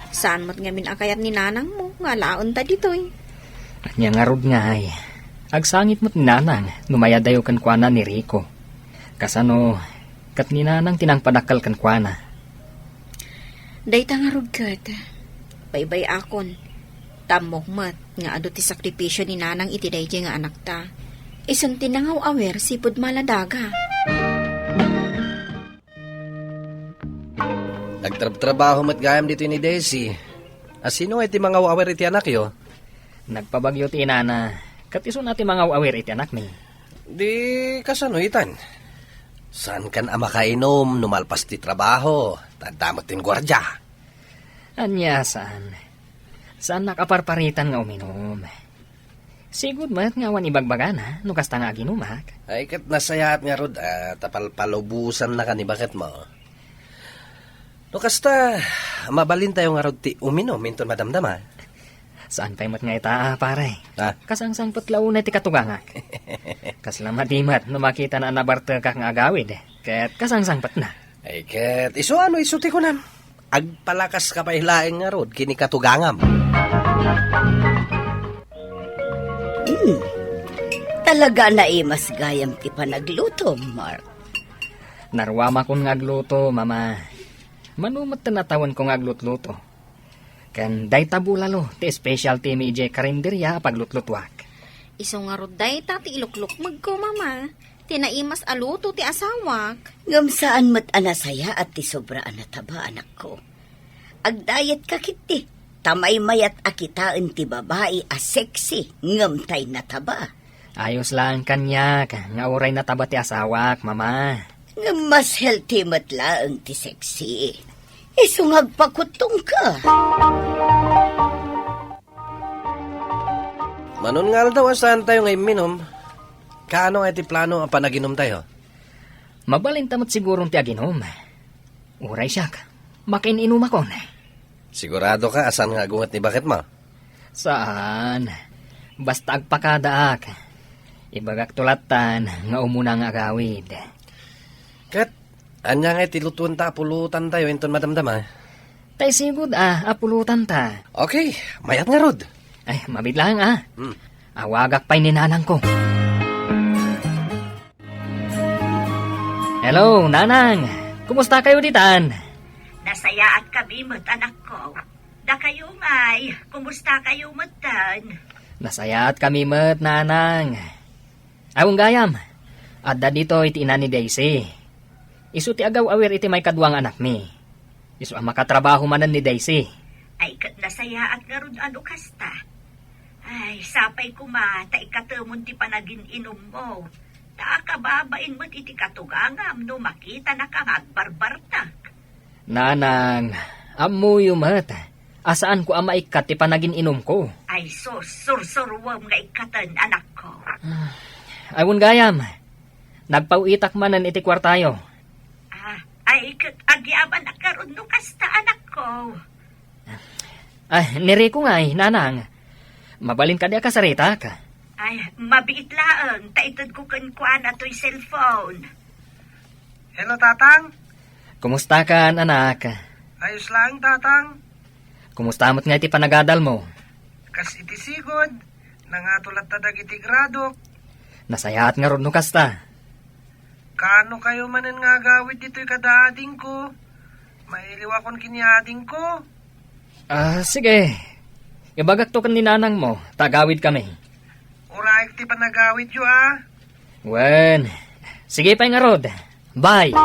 Saan met ngamin a kayat ni nanangmo nga alaenta ditoy. Ania ngarud ngay, agsangit met ni nanang no mayadayo kenkuana ni Rico. Kasano ket ni nanang ti nangpadakkel kenkuana. Dayta ngarud ket, baybay-akon. Ta ammok met nga adu ti sakripisio ni nanang iti daydiay nga anakta. Isun ti nangaw-awir sipud maladaga. Nagtrabtrabaho met gayam ditoy ni Daisy. A, sino ngay ti mangaw-awir iti anakyo? Nagpabagyo ti inana, ket isuna ti mangaw-awir iti anakmi. Di kasano itan? Saankan a makainum no malpas ti trabaho, ta adda met ti guardia. Ania, saan? Saannak a parparitan nga uminum. Sigud met nga awan ibagbagana no kasta nga aginumak. Ay, ket nasayaat ngarud a ta palpalubosannaka ni baketmo. No kasta, mabalintayo ngarud ti uminum inton madamdama. Saan pay met nga ita, a, pare? Ah? Kasangsangpet la unay ti katugangak. Kasla madi met no makitana a nabartekak nga agawid, ket kasangsangpetna. Ay, ket isu a no isu ti kunam. Agpalakaska pay laeng ngarud ken ni katugangam. Mm. Talaga a naimas gayam ti panaglutom, Mark. Naruamakon nga agluto, Mama. Mano met ti natawenko nga aglutluto. Ken dayta bulalo ti specialty mi idiay karinderia a paglutlutuak. Isu ngarud dayta ti iluklukmegko, Mama. Ti naimas a luto ti asawak. Ngem saan met a nasayaat ti sobra a nataba, anakko. Agdayetka ketdi, ta maymayat a kitaen ti babai a sexy ngem tay nataba. Ayos laeng kaniak nga uray nataba ti asawak, Mama. Ngem mas healthy met laeng ti sexy. Isu nga agpakuttongka. Manon nga aldaw a saantayo nga imminum, kaano nga iti plano a panaginumtayo? Mabalinta met siguron ti aginum. Uray siak, makain-inumakon. Siguradoka a saan nga agunget ni baketmo? Saan. Basta agpakadaak. Ibagakto lattan nga umuna nga agawid. Ket, ania nga iti lutuenta a pulutantayo inton madamdama? Tay sigud a, a pulotanta. Okay, mayat ngarud. Ay, mabiit laeng a. Hmm. Awagak pay ni nanangko. Hello, Nanang. Kumusta kayo ditan? Nasayaat kami met, anakko. Dakayo ngay, kumusta kayo metten? Nasayaat kami met, Nanang. Awan gayam, adda ditoy ti ina ni Daisy. Isu ti agaw-awir iti maikadua nga anakmi. Isu a makatrabaho manen ni Daisy. Ay, ket nasayaat ngarud a no kasta. Ay, sapay koma ta ikatemon ti panagin-inummo. Ta akababain met iti katugangam no makitanaka nga agbarbartak. Nanang, ammoyo met a saanko a maikkat ti panagin-inumko. Ay sus, sursuruem nga ikkaten, anakko. Awan gayam, nagpaw-itak manen iti kuartayo. Ah, ay ket agyamanak ngarud no kasta, anakko. Ay, ni Rico ngay, Nanang. Mabalin kadi a kasaritak? Ay, mabiit laeng, ta itedko kenkuana toy cellphone. Hello, Tatang. Kumusta kan, anak? Ayos laeng, Tatang. Kumusta met nga iti panagadalmo? Kas iti sigud, nangato latta dagiti gradok. Nasayaat ngarud no kasta. Kaano kayo manen nga agawid ditoy kada adingko? Mailiwakon ken ni adingko. Ah, sige. Ibagakto ken ni nanangmo, ta agawid kami. Uraek ti panagawidyo, a. Wen, sige pay ngarud. Bye.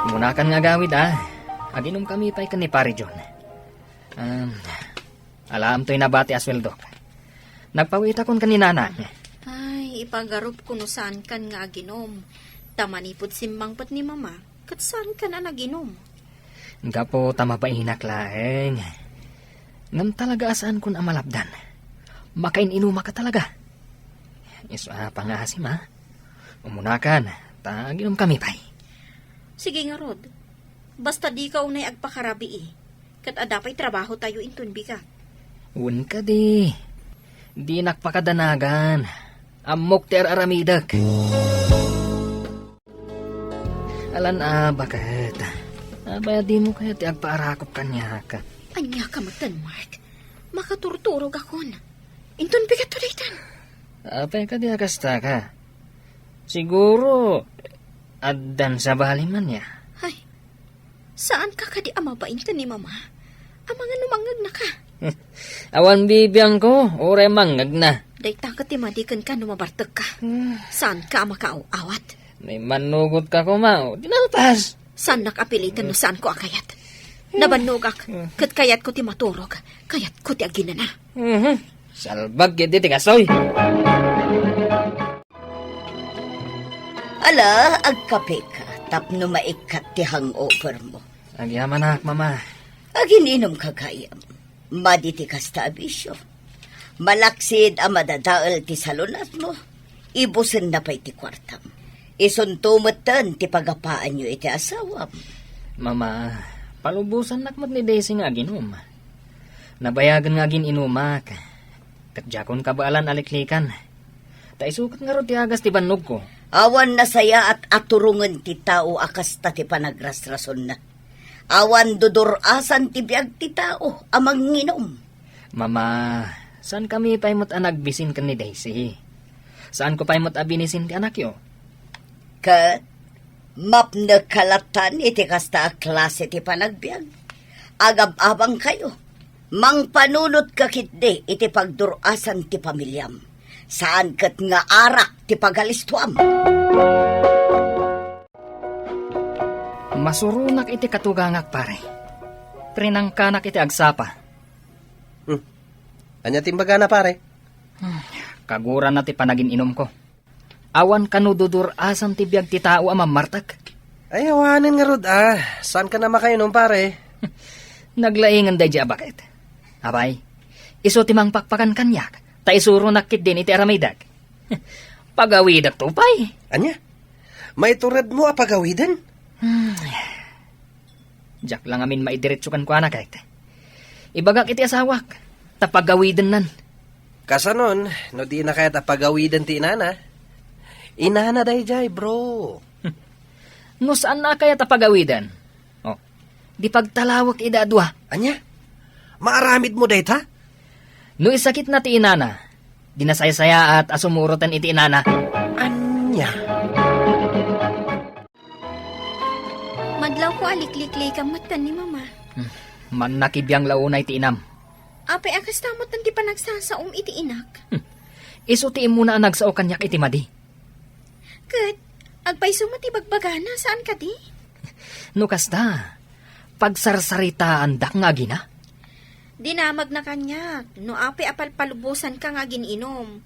Munakan nga agawid, a. Aginum kami pay ken ni Pare John. Um, alaam toy nabati a sueldok. Nagpawitakon ken ni nanang. Ay, ipagarupko no saankan nga aginum. Ta manipud simmangpet ni mama, ket saankan a naginum. Gapu ta mabainak laeng. Ngem talaga a saankon a malapdan. Makain-inumaka talaga. Isu a pangaasim, a. Umunakan, ta aginum kami pay. Sige ngarud. Basta dika unay agpakarabii. Ket adda pay trabahotayo inton bigat. Wen kadi. Dinak pakadanagan. Ammok ti ar-aramidek. Alan a, baket. Apay a dimo kayat ti agpaarakop kaniak? Ania ka metten, Mark? Makaturturogakon. Inton bigatto daytan. Apay kadi a kasta ka? Siguro, addan sabali man ya. Ay, saanka kadi a mabain ken ni Mama? Amangan no mangngegnaka. Awan bibiangko, uray mangngegnaka. Dayta ket ti madi kenka no mabartekka. Hmm. Saanka a makaaw-awat? Naimmannugotka koma, o, dinalpas. Saannak a piliten no saanko a kayat. Nabannogak, ket kayatko ti maturog, kayatko ti aginana. Mhm. Salbag ketdi ti kastoy. Ala, agkapeka tapno maikkat ti hangover mo. Agyamanak, Mama. Agin-inumka gayam. Madi ti kasta a bisio. Malaksid a madadael ti salunatmo, ibusenna pay ti kuartam. Isunto metten ti pagapaanyo iti asawam. Mama, palubosannak met ni Daisy nga aginum. Nabayagen nga agin-inumak. Ket diakon kabaelan a liklikan. Ta isu ket ngarud ti agas ti bannogko. Awan nasayaat a turongen ti tao a kasta ti panagrasrasonna. Awan dudur-asan ti biag ti tao a manginum. Mama, saankami pay met a nagbisin ken ni Daisy. Saanko pay met a binisin ti anakyo. Ket mapnekka lattan iti kasta a klase ti panagbiag. Agab-abangkayo. Mangpanunotka ketdi iti pagdur-asan ti pamiliam. Saan ket nga arak ti pagalistuam. Masuronak iti katugangak, pare. Prinangkanak iti agsapa. Hmm. Ania ti imbagana, pare? Hmm. Kagurana ti panagin-inumko. Awan kano dudur-asan ti biag ti tao a mammartek. Ay, awanen ngarud, a. Saanka a makainum, pare? Naglaingen daydi a baket. Apay, isu ti mangpakpakan kaniak, ta isuronak ketdin iti aramidek. Pagawidekto pay. Ania? Maituredmo a pagawiden? Hmm. Diak la ngamin maidiretso kenkuana, ket ibagak iti asawak, ta pagawidennan. Kasanon, no dina kayat a pagawiden ti inana? Inana daydiay, bro. No saanna a kayat a pagawiden, o, di pagtalawek ida a dua. Ania? Maaramidmo dayta? No isakitna ti inana, di nasaysayaat a sumuroten iti inana. Ania? Madlawko a likliklikam metten ni Mama. Hmm. Mannakibiang la unay ti inam. Apay a kasta metten ti panagsasaom iti inak? Hmm. Isu ti immuna a nagsao kaniak iti madi. Ket, agpayso met ti bagbagana, saan kadi? No kasta, pagsarsaritaandak nga agina? Dinamagna kaniak, no apay a palpalubosanka nga agin-inum.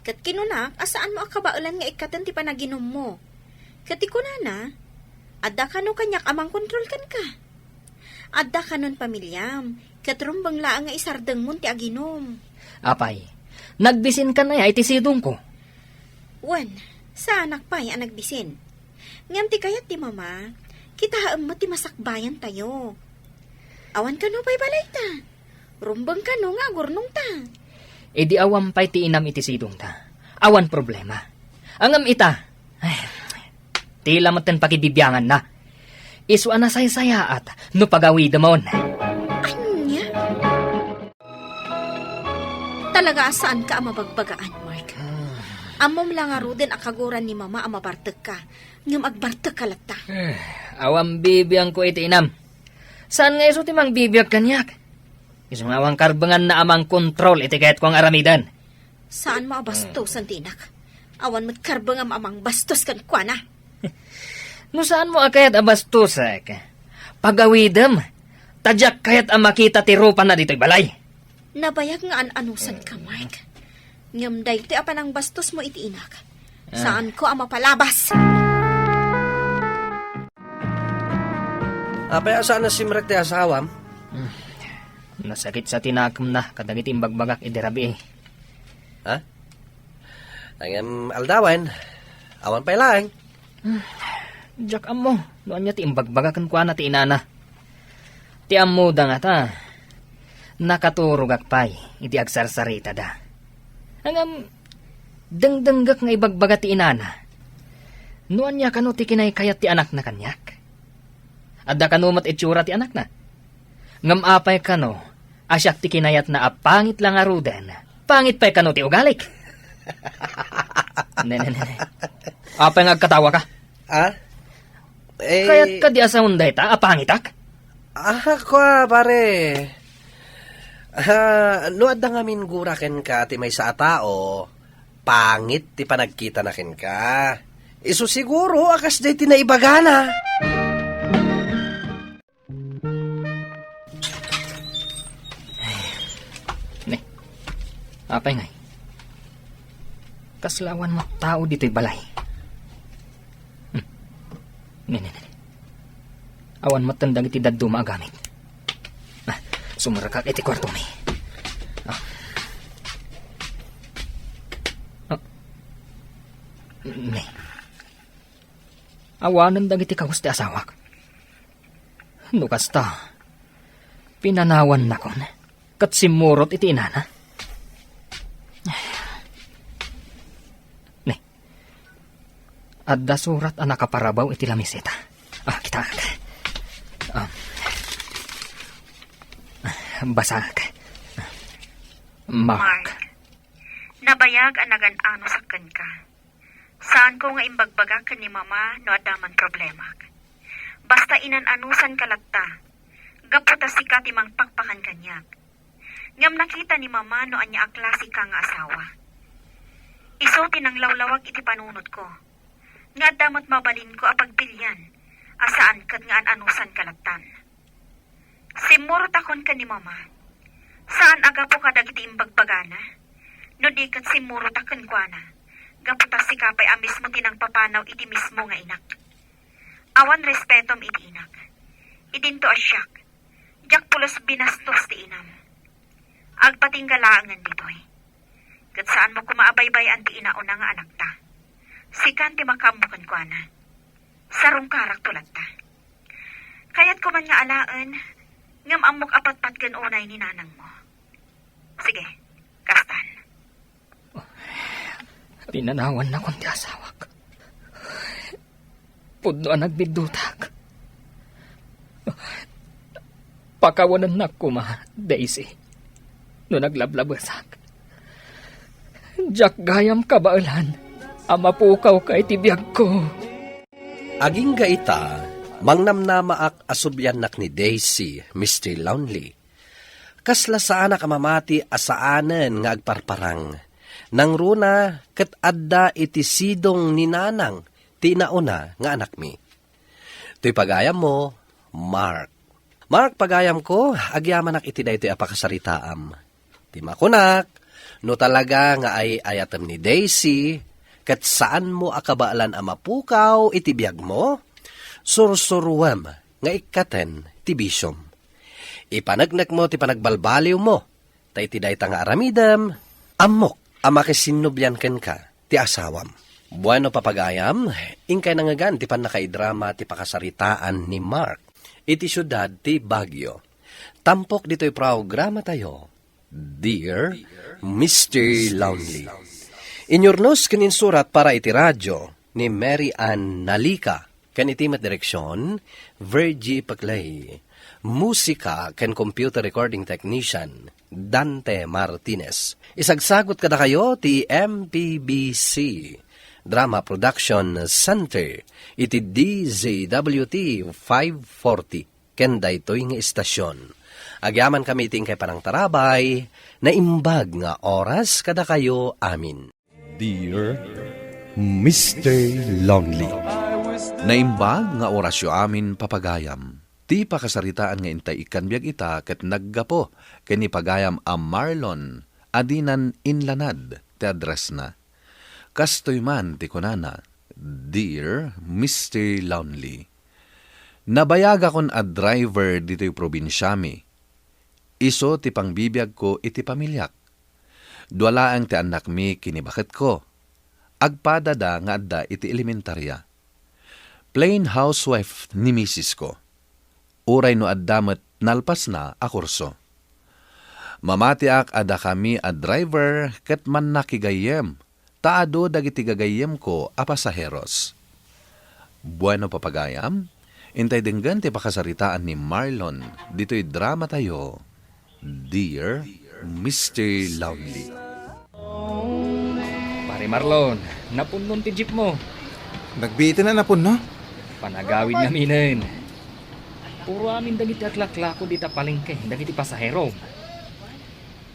Ket kinunak a saanmo a kabaelan nga ikkaten ti panaginummo. Ket ti kunana, adda kano kaniak a mangkontrol kenka? Adda kanon pamiliam, ket rumbeng laeng nga isardengmon ti aginum. Apay, nagbisinkan aya iti sidongko? Wen, saanak pay a nagbisin. Ngem ti kayat ti Mama, kitaem met ti masakbayantayo. Awan kano pay balayta. Rumbeng kano nga agurnongta. Idi awan pay ti inam iti sidongta, awan problema. Ngem ita, ay, tila metten pakibibianganna. Isu a nasaysayaat no pagawidemon. Ania? Talaga a saanka a mabagbagaan, Mark. Ammom la ngaruden a kaguran ni Mama a mabartekka, ngem agbartekka latta. Eh, awan bibiangko iti inam. Saan nga isu ti mangbibiag kaniak? Isu nga awan karbenganna a mangkontrol iti kayatko nga aramiden. Saanmo a bastosen ti inak. Awan met karbengam a mangbastos kenkuana. No saanmo a kayat a bastosek, pagawidem, ta diak kayat a makita ti rupana ditoy balay. Nabayag nga an-anusanka, Mark. Ngem daytoy a panangbastosmo iti inak, saanko a mapalabas. Apay a saan a simrek ti asawam? Hmm. Nasakit sa tinakemna kadagiti imbagbagak idi rabii. Ha? Ngem aldawen, awan pay laeng. Hmm. Diak ammo no ania ti imbagbagak kenkuana ti inana. Ti ammoda ngata, nakaturogak pay iti agsarsaritada. Ngem, dengdenggek nga ibagbaga ti inana. No ania kano ti kinaykayat ti anakna kaniak? Adda kano met itsura ti anakna? Ngem apay kano a siak ti kinayatna a pangit la ngaruden, pangit pay kano ti ugalik? Ne, ne, ne, ne. Apay nga agkatawa ka? Ah? Eh, kayat ka di asaon dayta a pangitak? Ah, kua, pare. Ah, no adda ngamin gura kenka ti maysa a tao, pangit ti panagkitana kenka. Isu siguro a kasdiay ti naibagana. Ne, apay ngay? Kasla awan met tao ditoy balay. Hmm. Ne, ne, ne. Awan met dagiti dadduma a gamit. Ah, sumrekak iti kuartomi. Ah. Ah. Ne. Awanen dagiti kawes ti asawak. No kasta, pinanawannakon ket simmurot iti inana. Ne, adda surat a nakaparabaw iti lamiseta. Ah, kitaek. Ah. Basaek. Mark. Mark, nabayag a nagan-anosak kenka. Saanko nga imbagbaga ken ni Mama no adda man problemak. Basta inan-anusanka latta, gapu ta sika ti mangpakpakan kaniak. Ngem nakita ni Mama no ania a klasika nga asawa. Isu ti nanglawlawag iti panunotko, nga adda met mabalinko a pagpilian a saan ket nga an-anusanka lattan. Simmurotakon ken ni Mama. Saan a gapu kadagiti imbagbagana, no di ket simmurotak kenkuana, gapu ta sika pay a mismo ti nangpapanaw iti mismo nga inak. Awan respetom iti inak. Idinto a siak, diak pulos binastos ti inam. Agpatingga laengen ditoy. Ket saanmo koma a baybay-an ti inauna nga anakta. Sikan ti makaammo kenkuana. Sarungkarakto latta. Kayatko man nga alaen, ngem ammok a patpatgen unay ni nanangmo. Sige, kastan. Pinanawannakon ti asawak. Pudno a nagbiddutak. Pakawanennak koma, Daisy, no naglablabesak. Diak gayam kabaelan a mapukawka iti biagko. Agingga ita, mangnamnamaak a subliannak ni Daisy, Mister Lonely. Kasla saanak a mamati a saanen nga agparparang. Nangruna ket adda iti sidong ni nanang ti nauna nga anakmi. Toy pagayammo, Mark. Mark, pagayamko, agyamanak iti daytoy a pakasaritaam. Ti makunak, no talaga nga ay-ayatem ni Daisy, ket saanmo a kabaelan a mapukaw iti biagmo, sursuruem nga ikkaten ti bisiom. Ipaneknekmo ti panagbalbaliwmo, ta iti dayta nga aramidem, ammok a makisinnublian kenka ti asawam. Bueno, papagayam, inkay nangngegan ti pannakaidrama ti pakasaritaan ni Mark iti siudad ti Baguio. Tampok ditoy programatayo, Dear Mister Lonely. Inyurnos ken insurat para iti radyo ni Mary Ann Nalica, ken iti met direksion, Virgie Paclay. Musika ken computer recording technician, Dante Martinez. Isagsagut kadakayo ti M P B C Drama Production Center iti D Z W T five forty ken daytoy nga istasion. Agyamankami iti inkay panangtarabay, naimbag nga oras kadakayo amin. Dear Mister Lonely. Naimbag nga orasyo amin, papagayam. Ti pakasaritaan nga intay ikkan biag ita ket naggapu ken ni pagayam a Marlon a dinan inlanad ti addressna. Kastoy man ti kunana, Dear Mister Lonely, nabayagakon a driver ditoy probinsiami. Isu ti pangbibiagko iti pamiliak. Dua laeng ti annakmi ken ni baketko. Agpadada nga adda iti elementaria. Plain housewife ni misisko. uray no adda met nalpasna a kurso. Mamatiak a dakami a driver ket mannakigayyem, ta adu dagiti gagayyemko a pasaheros. Bueno, papagayam, intay denggen ti pakasaritaan ni Marlon ditoy dramatayo, Dear Mister Lovely. Pare Marlon, napunnon ti jeep mo. Nagbiiten a napunno? Panagawid ngaminen. Puro amin dagiti aglaklako dita palengke, dagiti pasahero.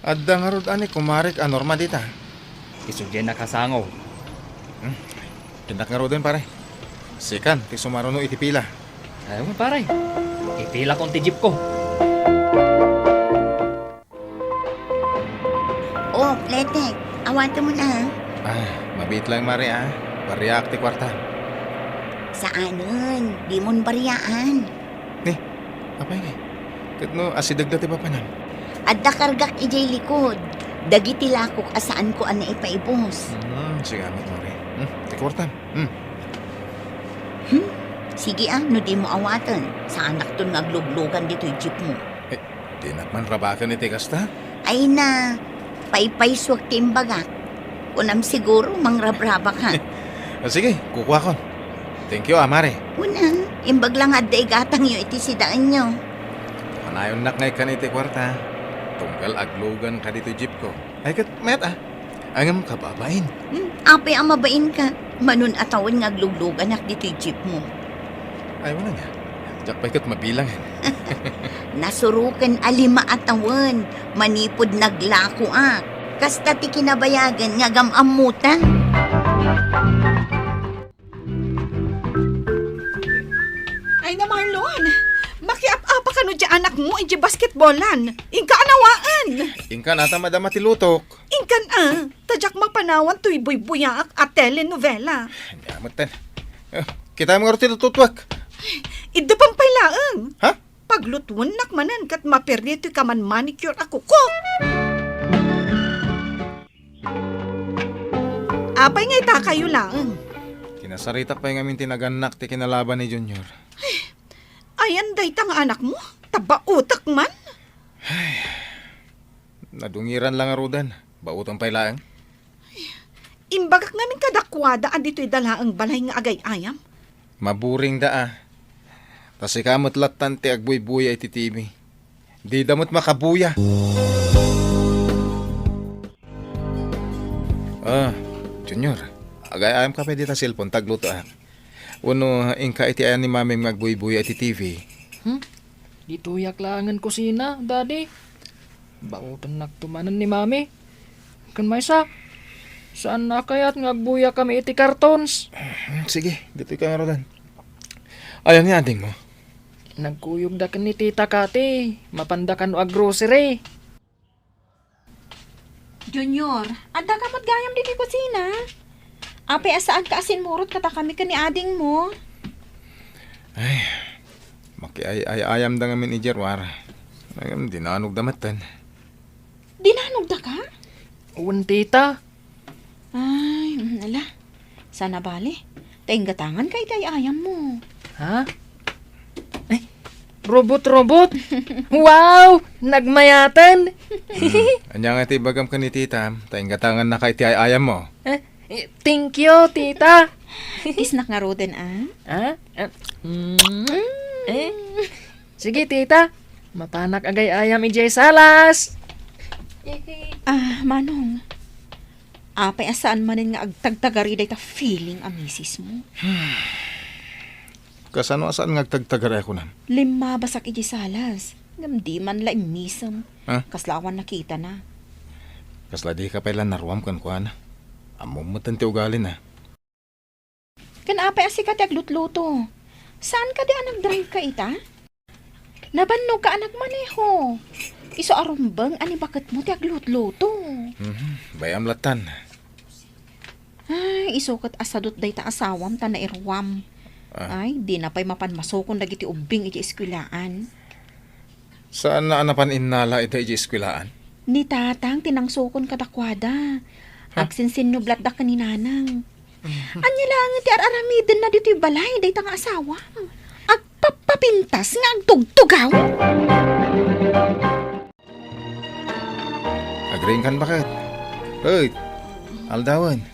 Adda ngarud a ni kumarek a Norma dita. Isu diay nakasango. Hmm. Dinak ngaruden, pare. Sikan ti sumaruno iti pila. Ay, pare. Ipilakon ti jeep ko. Oh, Kletek, awatem na. Ah, mabiit lang, Mare, ah. Bariaak ti kuarta. Saanen, dimon bariaan. Ni, apay ngay? Ket no asideg da ti papanam? Adda kargak idiay likod. Dagiti lakok a saanko a naipaibus. Hmm, sigamet, Mare. Hmm, ti kuartam. Hmm. Hmm? Sige, ah, no dimo awaten, saanakton nga agluglugan ditoy jeep mo. Eh, dinak man rabaken iti kasta? Ay na, paypaysuak ti imbagak. Kunam siguro, mangrabrabak, ha? Ah, sige, kukuakon. Thank you, ah, Mare. Una, imbag lang adda igatangyo iti sidaenyo. Kanayonnak ngay kan iti kuarta. Tunggal aglugan ka ditoy jeep ko. Ay, ket mayat, ah. Ngem kababain. Hmm, apay a mabainka? Manon a tawen nga aglugluganak ditoy jeep mo. Ay, wala nga. Diak pay ket mabilangen. Nasuroken a lima a tawen manipud naglakoak. Kasta ti kinabayagen nga agam-ammota. Ay na, Marlon! Makiap-apa kano di anakmo iti basketballan. Inka anawaen! Inka nata madama ti lutok. Inkan a, ta diak mapanawan toy buybuyaak a telenovela. Ania metten. Eh, kitaem ngarud ti lututuek. Idda pay laeng. Ha? Paglutuennak manen ket maperdi toy kaman manicure a kuko. Apay nga itakayo laeng? Kinasaritak pay ngamin ti nagannak ti kinalaban ni Junior. Ayan dayta nga anakmo? Tabaotek man? Nadungiran lang ngaruden. Baoten pay laeng. Imbagak ngamin kadakuada a ditoy da laeng balay nga agay-ayam. Maburing da, ah. Ta sika met lattan ti agbuybuya iti T V. Dida met makabuya. Ah, Junior, agay-ayam ka pay dita cellphone, taglutoak. Wenno inka iti ayan ni Mamim nga agbuybuya iti T V? Hmm? Ditoyak laengen kusina, Daddy. Baotennakto manen ni Mami. Ken maysa, saanna kayat nga agbuyakami iti cartons? Hmm, sige, ditoy ka ngaruden. Ayan ni adingmo? Nagkuyogda ken ni Tita Kati. Mapanda kano a grocery. Junior, adda ka met gayam ditoy kusina? Apay a saanka a simmurot kadakami ken ni adingmo? Ay, makiay-ay-ayamda ngamin idiay ruar. Ngem dinanogda metten. Dinanogda ka? Wen, tita. Ay, mm, ala. Saan a bale. Ta inggatangan ka iti ay-ayammo. Ha? Ay, robot-robot? Wow! Nagmayaten! Hmm. Ania nga ti ibagam ken ni tita, ta inggatangan naka iti ay-ayammo? Eh, eh, thank you, tita! Kisnak ngaruden, ah? Ah? Ah, mm, eh? Sige, tita. Mapanak agay-ayam idiay salas. Ah, Manong. Apay a saan manen nga agtagtagari dayta feeling a misismo? Kasano a saan nga agtagtagari a kunam? Limmabasak idiay salas. Ngem di man la immisem. Ha? Kasla awan nakitana. Kasla dika pay la naruam kenkuana. Ammom metten ti ugalina. Ken apay a sika ti aglutluto? Saan kadi a nagdrive ka ita? Nabannogka a nagmaneho. Isu a rumbeng a ni baketmo ti aglutluto. Mhm, bay-am lattan. Ay, isu ket a sadut dayta asawam ta nairuam. Ah. Ay, dina pay mapan masukon dagiti ubbing iti eskuelaan. Saanna a napan innala ida idiay eskuelaan? Ni Tatang ti nangsukon kadakuada. Ha? Agsinsinnublatda ken ni Nanang. Ania laengen ti ar-aramidenna ditoy balay dayta nga asawa? Agpappa pintas nga agtugtugaw. Agriingkan, baket. Hoy, aldawen.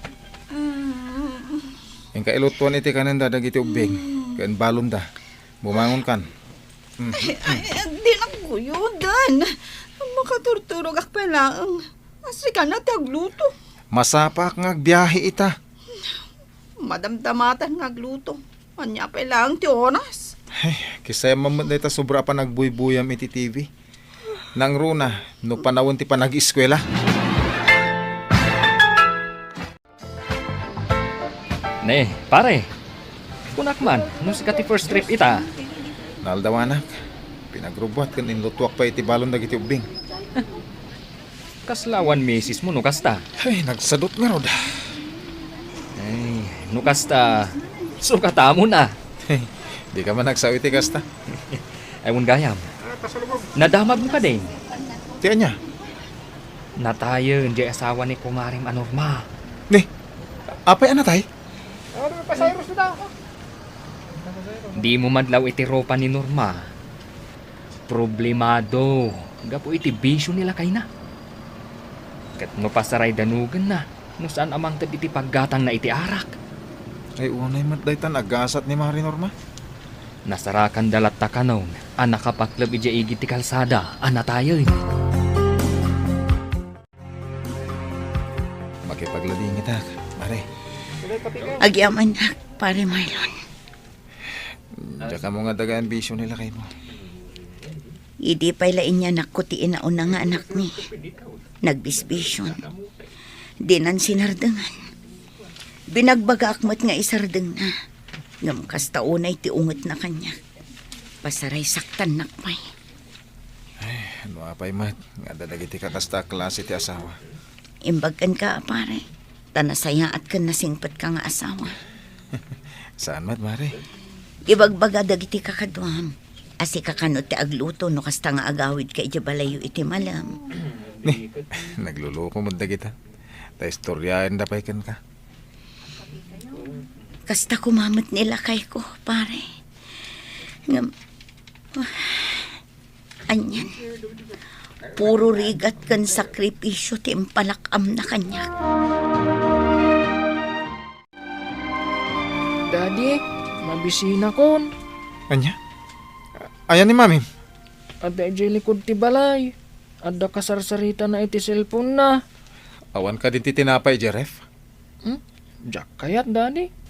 Inka ilutuan iti kanenda dagiti ubbing ken balonda. Bumangonkan. Mm. Ay, ay, ay, dinak guyoden. Makaturturogak pay laeng. Sika na ti agluto. Masapaak nga agbiahe ita. Madamdamatan nga agluto. Ania pay laeng ti oras? Ay, kisayam met dayta sobra a panagbuybuyam iti T V. Nangruna, no panawen ti panag-eskuela. Ne, pare. Kunak man, no sika ti first trip ita. Naaldawanak. Pinagrubbuat ken inlutuak pay iti balon dagiti ubbing. Kasla awan misis mo no kasta? Ay, nagsadut ngarud. Ay, no kasta, sukatamon a. Dika man agsao iti kasta. Ay, wen gayam. Nadamag mo kadi? Ti ania? Natayen di asawa ni kumarem a Norma. Ni, apay a natay? Di mo madlaw iti rupa ni Norma. Problemado gapu iti bisio ni lakayna. Ket no pasaray danugenna, no saan a mangted iti paggatangna iti arak. Ay, unay met daytan agasat ni Mari Norma. Nasarakanda latta kanon a nakapakleb idiay igid ti kalsada a natayen. Makipagladingitak, Mari. Agyamanak, Pare Marlon. Diak ammo nga dagaan bisio ni lakaymo. Idi pay la inyanakko ti inauna nga anakmi, nagbisbision. Dinan sinardengan. Binagbagaak met nga isardengna. Ngem kasta unay ti ungetna kaniak. Pasaray saktannak pay. Ay, no apay met nga adda dagiti kakasta a klase ti asawa. Imbag kenka, pare, ta nasayaat ken nasingpetka nga asawa. Saan met, Mare? Ibagbaga dagiti kakaduam a sika kano ti agluto no kasta nga agawidka idiay balayyo iti malem. Ni, nagluluko met dagita. Ta istoriaenda pay kenka. Kasta koma met ni lakayko, pare. Ngem, anian, puro rigat ken sakripisio ti impalak-amna kaniak. Daddy, mabisinakon. Ania? Ayan ni Mami? Adda idiay likud ti balay. Adda kasarsaritana iti cellphone-na. Awan kadin ti tinapay idiay ref? Hmm? Diak kayat, Daddy.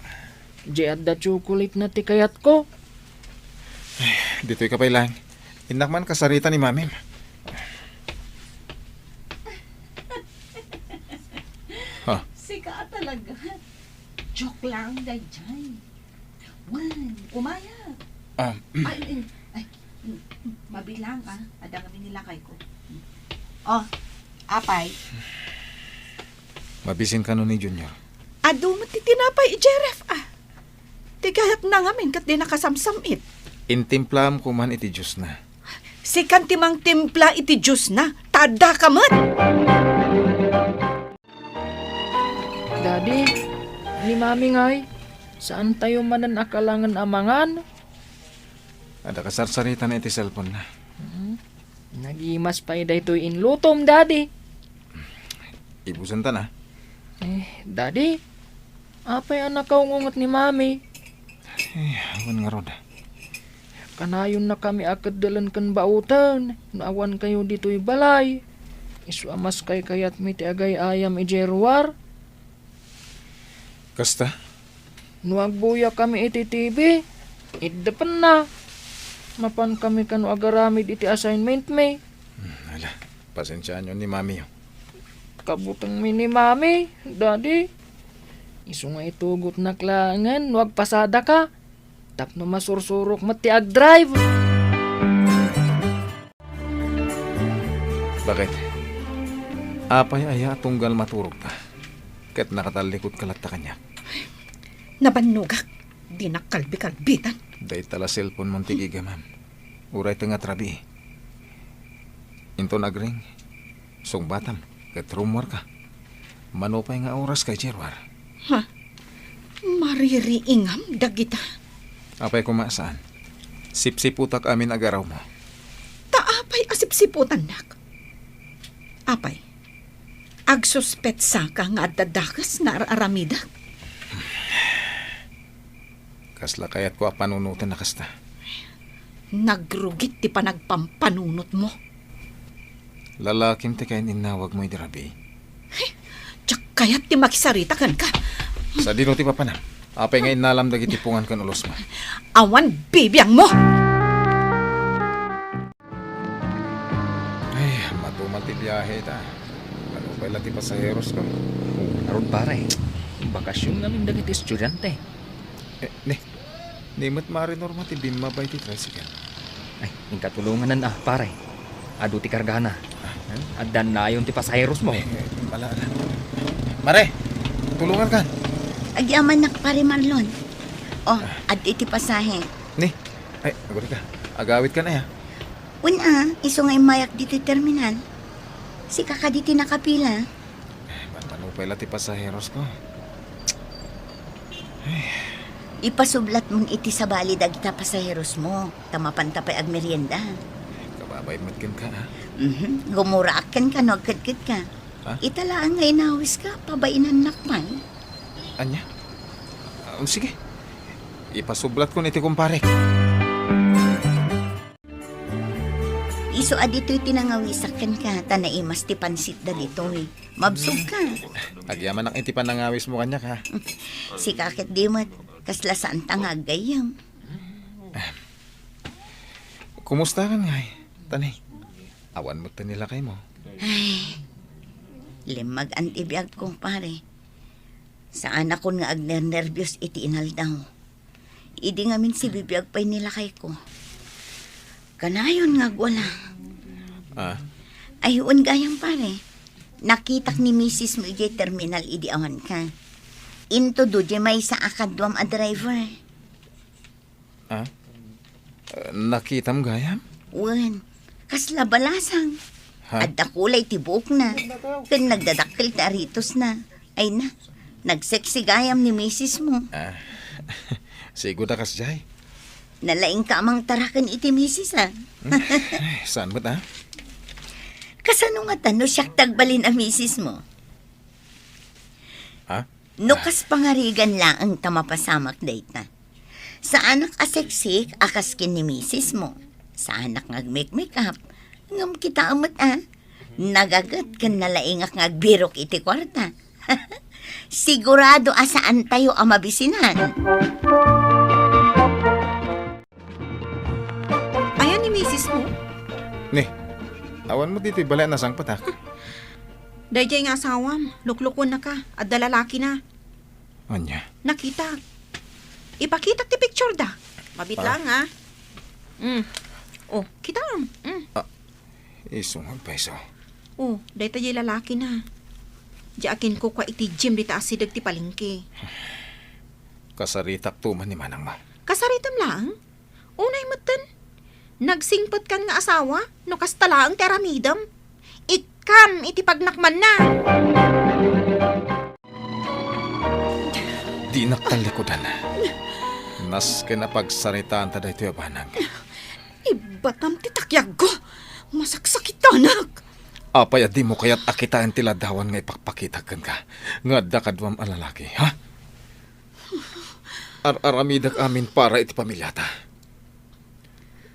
Di adda chocolate-na ti kayatko. Ay, ditoy ka pay laeng. Innak man kasarita ni Mami. Ha? Sika a talaga. Joke lang, daydiay. Wen, umaya. Ah. Ay, ay, ay, mabilang, ah. Adda ngamin ni lakayko. Oh, apay. Mabisin kano ni Junior? Adu met ti tinapay idiay ref, ah. Ti kayatna ngamin ket di nakasamsam-it. Intimplaam koma iti juice-na. Sikan ti mangtimpla iti juice-na, ta addaka met. Daddy, ni Mami ngay, saantayo manen a kalangen a mangan? Adda kasarsaritana iti cellphone-na. Hmm. Nagimas pay daytoy inlutom, Daddy. Ibusenta na. Eh, Daddy, apay a nakaung-unget ni Mami? Eh, awan ngarud. Kanayonnakami a keddelen ken baoten no awankayo ditoy balay. Isu a maskaykayatmi ti agay-ayam idiay ruar. Kasta? No agbuyakami iti T V, iddepenna. Mapankami kano agaramid iti assignment-mi. Hmm, ala, pasensiaanyo ni Mami, oh. Kabutengmi ni Mami, Daddy. Isu nga itugotnak laengen no agpasadaka. Tapno masursurok met ti agdrive. Baket? Apay aya a tunggal maturogka ket nakatallikudka latta kaniak? Nabannogak. Dinak kalbikalbitan. Dayta la cellphone-mon ti gigamam. Uray ti nga trabii. Inton agring, sungbatam ket rummuarka. Mano pay nga oras kay Gerwar? Ha? Maririingam dagita? Apay koma saan? Sipsiputak amin agarawmo. Ta apay a sipsiputannak? Apay, agsuspetsaka nga adda dakes nga ar-aramidek? Kasla kayatko a panunoten a kasta. Nagrugit ti panagpampanunotmo. Lalakim ti kayan-innawagmo idi rabii. Diak kayat ti makisarita kenka. Sadino ti papanam? Apay nga innalam dagiti pungan ken ulosmo? Awan bibiangmo! Ay, matumal ti biahe ita. Ano pay la ti pasaheros ko? Ngarud, pare, bakasyon ngamin dagiti estudiante. Eh, ni, ni met Mare Norma ti bimmaba iti tricycle. Ay, inka tulonganan a, pare. Adu ti kargana. Addan nayon ti pasaheros mo. Eh, eh, ala, ala. Mare, tulongan kan. Agyamanak, Pare Marlon. Oh, adda iti pasahe. Ni, ay, aguri ka. Agawid ka na ya. Wen a, isu nga immayak ditoy terminal. Sika kadi ti nakapila. Eh, mapano pay la ti pasaheros ko? Ipasublatmon iti sabali dagita pasaheros mo, ta mapanta pay agmerienda. Kababay met kenka, ha? Mhm. Gumuraak kenka no agkedkedka. Ha? Ita laeng nga inawiska, pabainannak pay. Ania? Ah, sige. Ipasublatkon iti kumparek. Isu a ditoy ti nangawisak kenka, ta naimas ti pansit dagitoy. Mabsogka. Agyamanak iti panangawismo kaniak, ha? Sika ket di met, kasla saanta nga aggayyem. Kumusta kan ngay, Tanay? Awan met ti nilakaymo. Ay, limmagan ti biag, kumpare. Saanakon nga agnernerbios iti inaldaw. Idi ngamin sibibiag pay ni lakayko. Kanayon nga agwala. Ah? Ay, wen gayam, pare. Nakitak ni misis mo idiay terminal idi awanka. Intudo diay maysa a kaduam a driver. Ah? Eh, nakitam gayam? Wen, kasla balasang. Ha? Adda kulay ti buokna, ken nagdadakkel ti aritosna. Ay na, nagseksi gayam ni misis mo. Ah, sigo da kasjay. Nalaingka a mangtaraken iti misis, a. Hmm? Ay, saan met, ah? Kasano ngata no siak ti agbalin a misis mo? Ha? No kas pangarigan laeng ta mapasamak dayta. Saanak a seksi a kas ken ni misis mo. Saanak nga agmekmekap. Ngem kitaem met, a. Nagaget ken nalaingak nga agbirok iti kuarta. Sigurado a saantayo a mabisinan. Ayan ni misis mo? Ni, awan mo ditoy balay a nasangpetak. Daydiay nga asawam, luklukuennaka, adda lalakina. Ania? Nakitak. Ipakitak ti picture da. Mabit Ah. lang, ha? Mm. Oh, kitaem. Mm. Ah, isu nga agpayso. Oh, dayta diay lalakina. Diay a kinkukua iti gym dita asideg ti palengke. Kasaritak to man ni manang ma. Kasaritam laeng? Unay metten, nagsingpetkan nga asawa no kasta laeng ti aramidem. Ikkam iti pagnakmanna. Dinak tallikudan. Nasken a pagsaritaanta daytoy a banag. Ibbatam ti takyagko. Masaksakitanak. Apay a dimo kayat a kitaen ti ladawan nga ipakpakitak kenka nga adda kaduam a lalaki, ha? Ar-aramidek amin para iti pamiliata.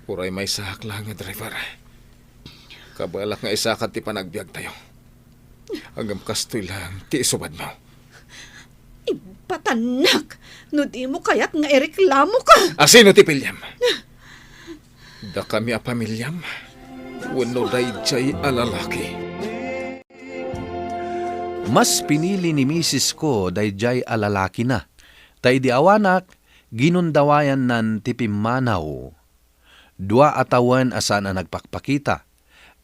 Uray maysaak laeng nga driver. Kabalak nga isakad ti panagbiagtayo. Ngem kastoy laeng ti isubadmo. Ibatannak! No dimo kayat nga ireklamoka! A sino ti piliem? Dakami a pamiliam? Wenno daydiay a lalaki? Mas pinili ni misis ko daydiay a lalakina, ta idi awanak, ginundawayannan ti pimmanaw. Dua a tawen a saan a nagpakpakita,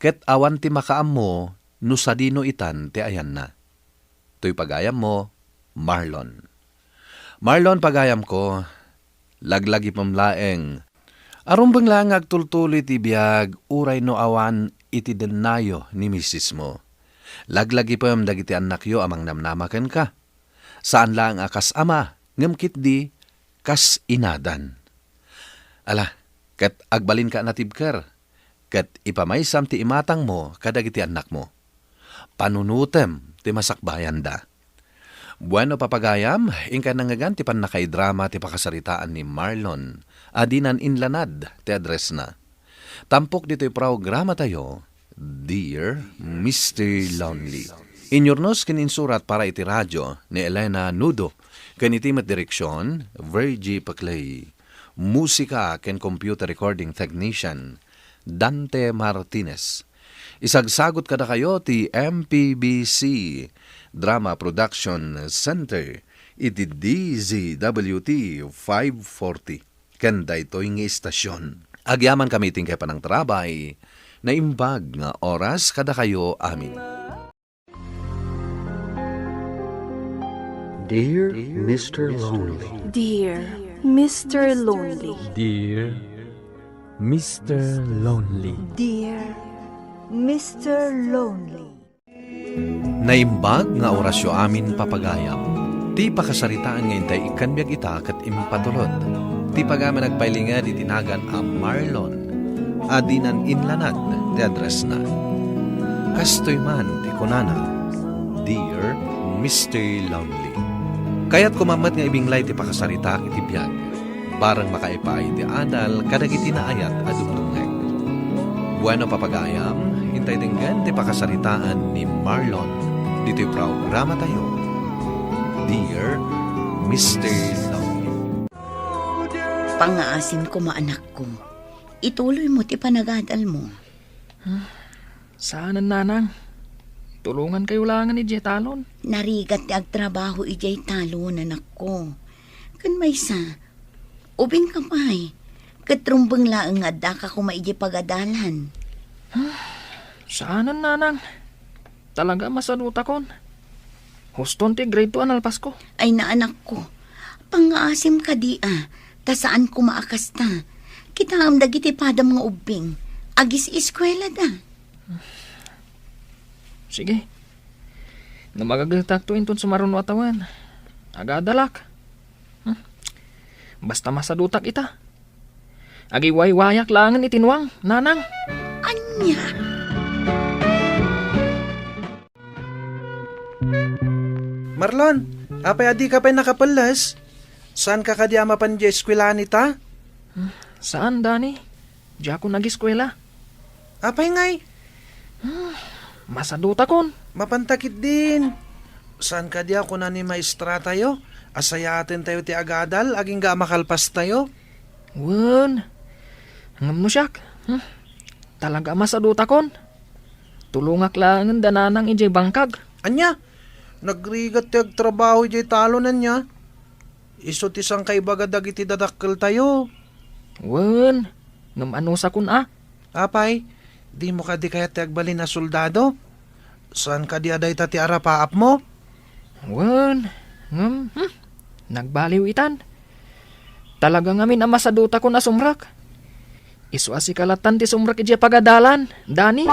ket awan ti makaammo no sadino itan ti ayanna. Toy pagayammo, Marlon. Marlon, pagayamko, laglagipem laeng. Arumbeng laeng nga agtultuloy ti biag uray no awan iti dennayo ni misismo. Laglagipem dagiti annakyo a mangnamnama kenka. Saan laeng a kas ama, ngem ketdi kas inadan. Ala, ket agbalinka a natibker, ket ipamaysam ti imatangmo kadagiti annakmo. Panunotem ti masakbayanda. Bueno, papagayam, inkay nangngegan ti pannakaidrama ti pakasaritaan ni Marlon a dinan inlanad ti addressna. Tampok ditoy programatayo, Dear Mister Lonely. Inyurnos ken insurat para iti radio ni Elena Nudo, ken iti met direksion, Virgie Paclay. Musika ken computer recording technician, Dante Martinez. Isagsagut kadakayo ti M P B C Drama Production Center iti D Z W T five forty. Ken daytoy nga istasion. Agyamankami iti inkay panangtarabay, naimbag nga oras kadakayo amin. Dear Mister Lonely. Dear Mister Lonely. Dear Mister Lonely. Dear Mister Lonely. Naimbag nga orasyo amin, papagayam. Ti pakasaritaan nga intay ikkan biag ita ket impatulod. Ti pagayam a nagpailinged iti nagan a Marlon a dinan inlanad ti addressna. Kastoy man ti kunana, Dear Mister Lonely. Kayatko man met nga ibinglay ti pakasaritaak iti biag. Bareng makaipaay ti adal kadagiti naayat a dumdumngeg. Bueno, papagayam, intay denggen ti pakasaritaan ni Marlon ditoy programatayo, Dear Mister Lonely. Pangngaasim koma, anakko. Ituloymo ti panagadalmo. Saanen, nanang. Tulongankayo laengen idiay talon. Narigat ti agtrabaho idiay talon, anakko. Ken maysa, ubingka pay, ket rumbeng laeng nga addaka koma idiay pagadalan. Saanen, nanang. Talaga a masadutakon. Huston ti grade two a nalpasko. Ay, anakko. Pangngaasim kadi a, ta saan koma a kasta. Kitaem dagiti padam nga ubbing. Agis-eskuelada. Sige. No magagetakto inton sumaruno a tawen, agadalak. Hmm. Basta masadutak ita. Agiwaywayak laengen iti nuang, nanang. Ania? Marlon, apay a dika pay nakapelles? Saanka kadi a mapan idiay eskuelaan ita? Hmm, saan, Dani. Diakon ageskuela. Apay ngay? Hmm, masadutakon. Mapanta ketdin. Saan kadi a kuna ni maestratayo a sayaatentayo ti agadal agingga a makalpastayo? Wen, ngem no siak, hmm, talaga a masadutakon. Tulongak laengen da nanang idiay bangkag. Ania? Nagrigat ti agtrabaho idiay talon, ania? Isu ti sangkaibaga dagiti dadakkeltayo. Wen, ngem anusakon a. Apay, dimo kadi kayat ti agbalin a soldado? Saan kadi a dayta ti arapaapmo? Wen, ngem, hmm, nagbaliw itan. Talaga ngamin a masadutakon a sumrek. Isu a sika lattan ti sumrek idiay pagadalan, Dani.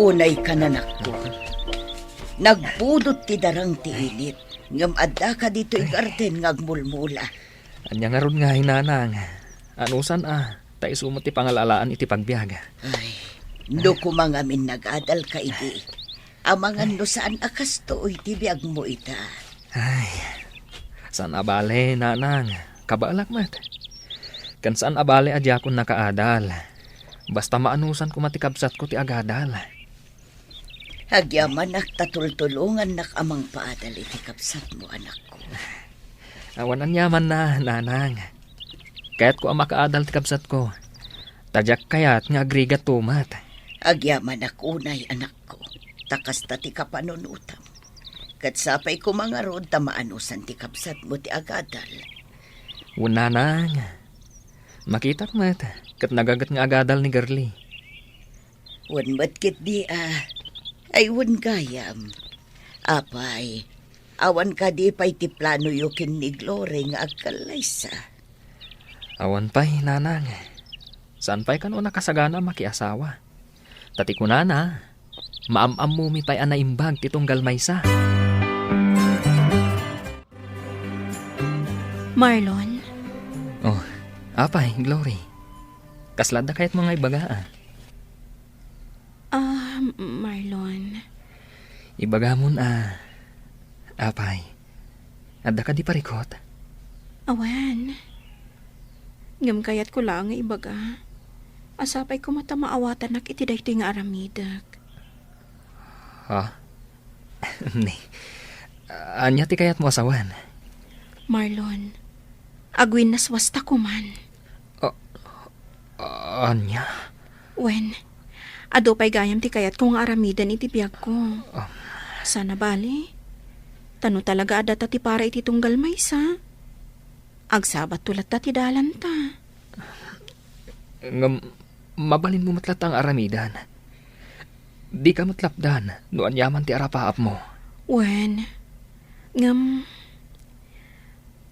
Unay ka, anakko. Nagbudot ti darang ti init, ngem addaka ditoy garden nga agmulmula. Ania ngarud ngay, nanang? Anusan a, ta isu met ti pangalalaan iti pagbiag. Ay, no koma ngamin nagadal ka idi, amangan no saan a kastoy ti biagmo ita. Ay, saan a bale, nanang. Kabaelak met. Ken saan a bale a diakon nakaadal. Basta maanusan koma ti kabsatko ti agadal. Agyamanak ta tultulongannak a mangpaadal iti kabsatmo, anakko. Awan aniamanna, nanang. Kayatko a makaadal ti kabsatko. Ta diak kayat nga agrigatto met. Agyamanak unay, anakko, ta kasta ti kapanunotam. Ket sapay koma ngarud ta maanusan ti kabsatmo ti agadal. Wen, nanang. Makitak met, ket nagaget nga agadal ni Girlie. Wen met ketdi a, Ay, wen gayam. Apay, awan kadi pay ti planoyo ken ni Glory nga agkallaysa? Awan pay, nanang. Saan pay kano a nakasagana a makiasawa? Ta ti kunana, maam-ammomi pay a naimbag ti tunggal maysa. Marlon. Oh, apay, Glory. Kasla adda kayatmo nga ibaga, a? Ah, Marlon. Ibagamon a, apay, adda kadi parikut? Awan. Ngem kayatko laeng nga ibaga a sapay koma ta maawatannak iti daytoy nga aramidek. Ha? Ni, ania ti kayatmo a sawen? Marlon, agwinnaswasta koman. A-, ania? Wen, adu pay gayam ti kayatko nga aramiden iti biagko. Ah. Saan a bale, ta no talaga a data ti para iti tunggal maysa, agsabatto latta ti dalanta. Ngem, mabalinmo met latta nga aramiden. Dika met lapdan no aniaman ti arapaapmo. Wen, ngem,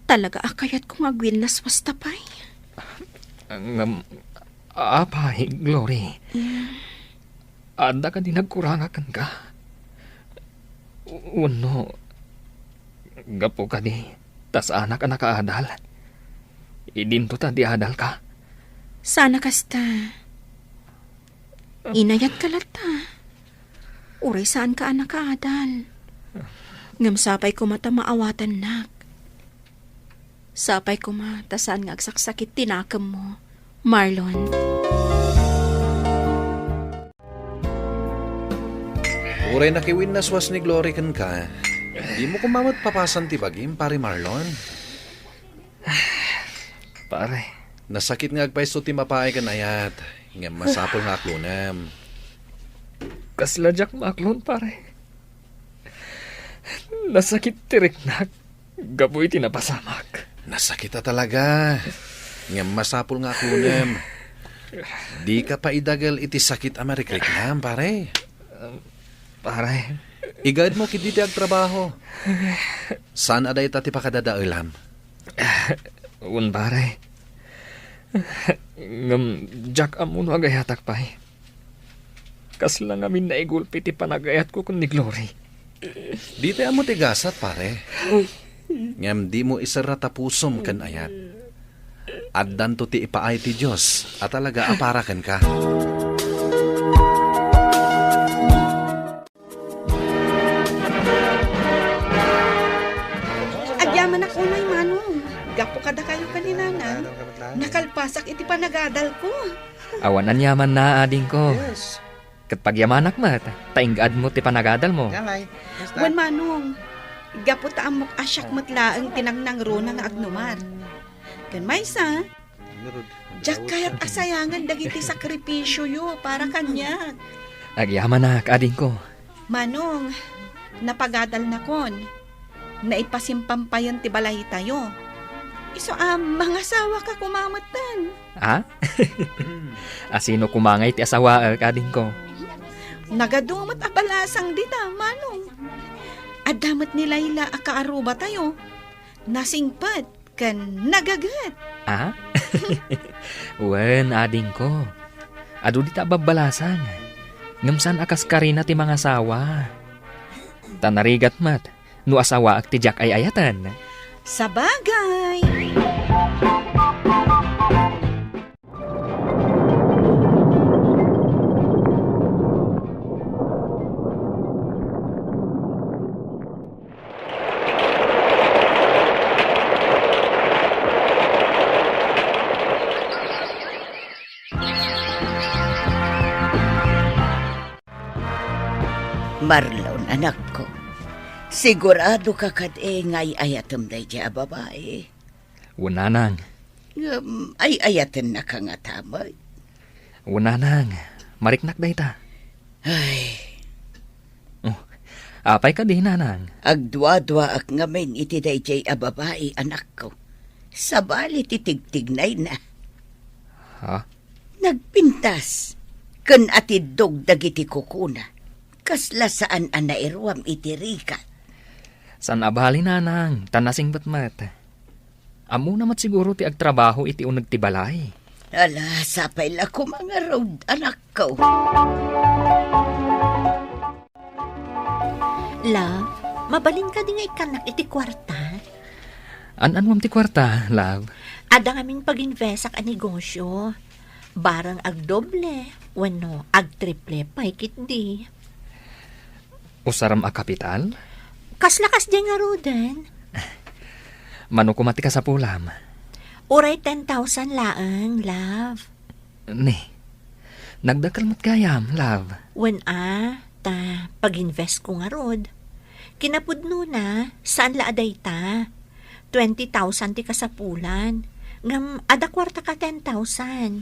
talaga a kayatko nga agwinnaswasta pay. Ngem, apay, Glory? Yeah. Adda kadi nagkurangak kenka? Wenno, gapu kadi ta saanak a nakaadal? Idinto ta di adalka? Saan a kasta. Inayatka latta. Uray saanka a nakaadal. Ngem sapay koma ta maawatannak. Sapay koma ta saan nga agsaksakit ti nakemmo, Marlon. Uray nakiwinnaswas ni Glory kenka, dimo koma met papasan ti bagim, Pare Marlon? Pare. Nasakit nga agpayso ti mapaay ken ayat, ngem masapul nga aklonem. Kasla diak maaklon, pare. Nasakit ti riknak gapu iti napasamak. Nasakit a talaga. Ngem masapul nga aklonem. Dika paidagel iti sakit a marikriknam, pare. Pare. Igaedmo ketdi ti agtrabaho. Saan a dayta ti pakadadaelam? Wen, pare. Ngem diak ammo no agayatak pay. Kasla ngamin naigulpi ti panagayatko ken ni Glory. Dita ammo ti gasat, pare. Ngem dimo iserra ta pusom ken ayat. Addanto ti ipaay ti Dios a talaga a para kenka. Agyamanak unay, Manong. Gapu kadakayo ken ni Nanang, nakalpasak iti panagadalko. Awan aniamanna, adingko. Yes. Ket pagyamanak met, ta ingaadmo ti panagadalmo. Wen, Manong, gapu ta ammok a siak met laeng ti nangnangruna nga agnumar. Ken maysa, diak kayat a sayangen dagiti sakripisioyo para kaniak. Agyamanak, adingko. Manong, napagadalnakon. Naipasimpampayen ti balaytayo. Isu a mangasawaka koma metten. Ha? A sino koma ngay ti asawaek, adingko? Nagadu met a balasang dita, Manong. Adda met ni Laila a kaarrubatayo. Nasingpet ken nagaget. Ah? Wen, adingko. Adu dita a babbalasang. Ngem saan a kas Karina ti mangasawa. Ta narigat met no asawaek ti diak ay-ayaten. Sabagay! Marlon, anakko, siguradoka kadi nga ay-ayatem daydiay a babai? Wen, nanang. Ngem, ay-ayatennaka ngata met? Wen, nanang, mariknak dayta. Ay. Oh, apay kadi, nanang? Agduaduaak ngamin iti daydiay a babai, anakko. Sabali ti tigtignayna. Ha? Nagpintas ken atiddog dagiti kukuna. Kasla saan a nairuam iti rigat. Saan a bali, nanang, ta nasingpet met. Ammona met siguro ti agtrabaho iti uneg ti balay. Ala, sapay la koma ngarud, anakko. Love, mabalin kadi nga ikkannak iti kuarta? An-anuam ti kuarta, love? Adda ngamin pag-investak a negosyo. Barang agdoble wenno agtriple pay ketdi. Usaram a kapital? Kasla kasdiay ngaruden. Mano koma ti kasapulam? Uray ten thousand laeng, love. Ni, nagdakkel met gayam, love. Wen a, ta pag-investko ngarud. Kinapudnona, saan la a dayta. Twenty thousand ti kasapulan. Ngem adda kuartaka ten thousand.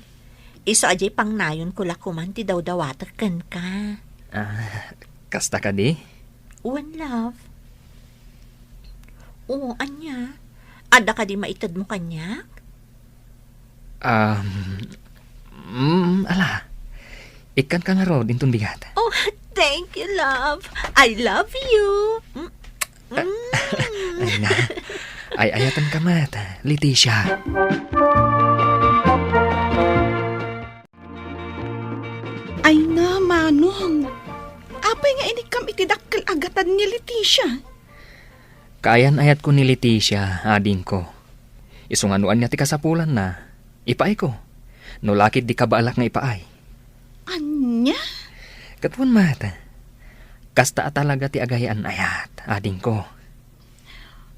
Isu a diay pangnayonko la koman ti dawdawatek kenka. Ah, kasta kadi? Wen, love. O, ania? Adda kadi maitedmo kaniak? Um, mm, ala. Ikkanka ngarud inton bigat. Oh, thank you, love. I love you. Mm, mm. Ay na. Ay-ayatenka met, Leticia. Ay na, Manong. Apay nga inikkam iti dakkel a gatad ni Leticia? Kaayan-ayatko ni Leticia, adingko. Isu nga no ania ti kasapulanna, ipaayko. No la ket dika baalak nga ipaay. Ania? Ket wen met, kasta a talaga ti agayan-ayat, adingko.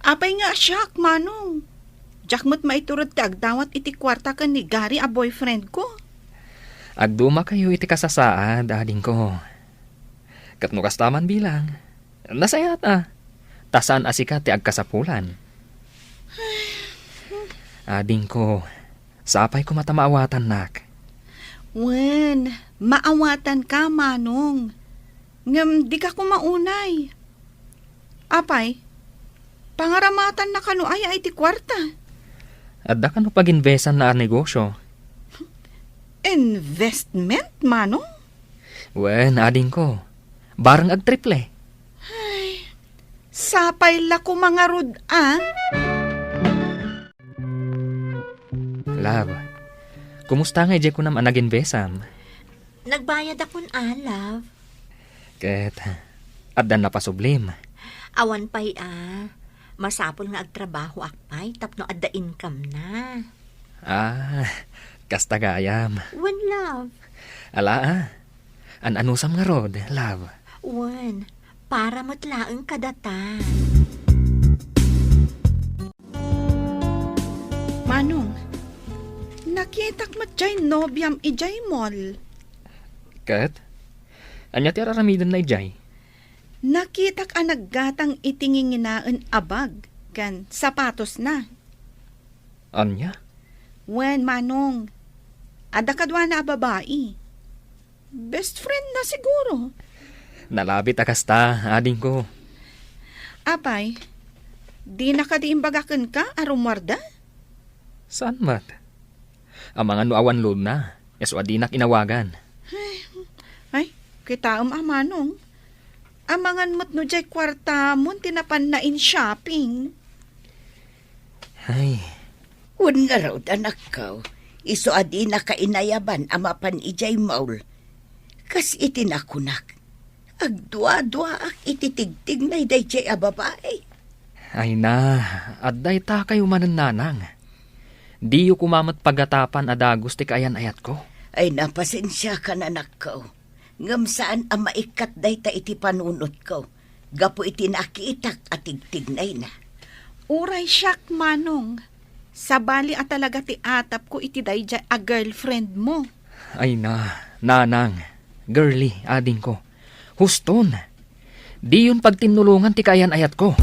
Apay nga siak, Manong? Diak met maiturod ti agdawat iti kuarta ken ni Gary a boyfriendko. Agdumakayo iti kasasaad, adingko. Ket no kasta man bilang, nasayaat a. Ta saan a sika ti agkasapulan. Adingko, sapay koma ta maawatannak. Wen, maawatanka, Manong. Ngem dika koma unay. Apay, pangaramatannaka no aya iti kuarta? Adda kano pag-investanna a negosyo? Investment, Manong? Wen, adingko. Barang agtriple. Ay, sapay la koma ngarud a. Love, kumusta nga idiay kunam a nag-investam? Nagbayadakon a, love. Ket, addan napasublim? Awan pay a. Masapul nga agtrabahoak pay tapno adda income na. Ah, kasta gayam. Wen, love. Ala a. An-anusam ngarud, love? Wen, para met laeng kadata. Manong, nakitak met jay nobiam idiay mall. Ket? Ania ti ar-aramidenna idiay? Nakitak a naggatang iti nginginaen a bag ken sapatosna. Ania? Wen, Manong. Adda kaduana a babai. Best friend na siguro. Nalabit a kasta, adingko. Apay, dina kadi imbaga kenka a rummuarda? Saan met? Amangan no awan load na, isu a dinak inawagan. Ay, ay, kitaem a, Manong. Amangan met no diay kuartamon ti napanna in shopping. Ay. Wen ngarud, anakko, isu a dinaka inayaban a mapan idiay mall. Kas iti nakunak, agduaduaak iti tigtignay daydiay a babai. Ay na, adda itakayo manen, nanang. Diyo koma met pagatapan a dagus ti kaayan-ayatko. Ay na, pasensiakan, anakko. Ngem saan a maikkat dayta iti panunotko, gapu iti nakitak a tigtignayna. Uray siak, Manong. Sabali a talaga ti atapko iti daydiay a girlfriend mo. Ay na, nanang, girly, adingko. Huston. Diyon pagtinnulongan ti kaayan-ayatko.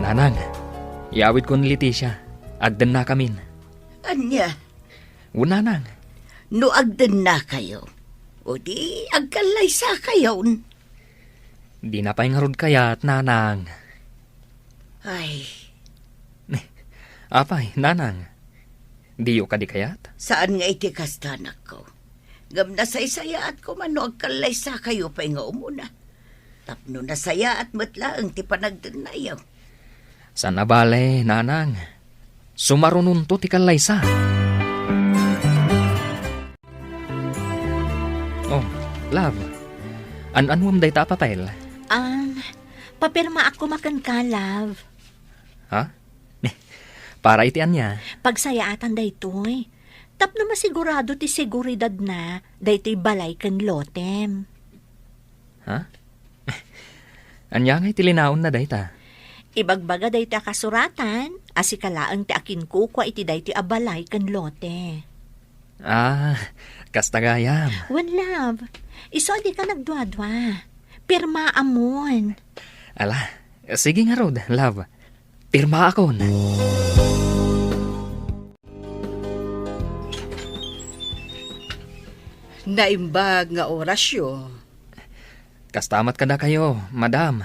Nanang, iawidko ni Leticia. Agdennakamin. Ania? Wen, nanang. No agdennakayo, o di agkallaysakayon. Dina pay ngarud kayat, nanang. Ay. Apay, nanang? Diyo kadi kayat? Saan nga iti kasta, anakko. Ngem nasaysayaat koma no agkallaysakayo pay nga umuna. Tapno nasayaat met laeng ti panagdennayo. Saan a bale, nanang. Sumarunonto ti kallaysa. Oh, love. An-anuem dayta a papel? Ah, papirmaak koma kenka, love. Ha? Para iti ania? Pagsayaatan daytoy. Tapno masigurado ti seguridadna daytoy balay ken lotem. Ha? Ania ngay ti linaonna dayta? Ibagbaga daytoy a kasuratan a sika laeng ti akinkukua iti daytoy a balay ken lote. Ah, kasta gayam. Wen, love. Isu a dika nagduadua. Pirma amon. Ala, sige ngarud, love. Pirmaakon. Naimbag nga orasyo. Kasta met kadakayo, madam.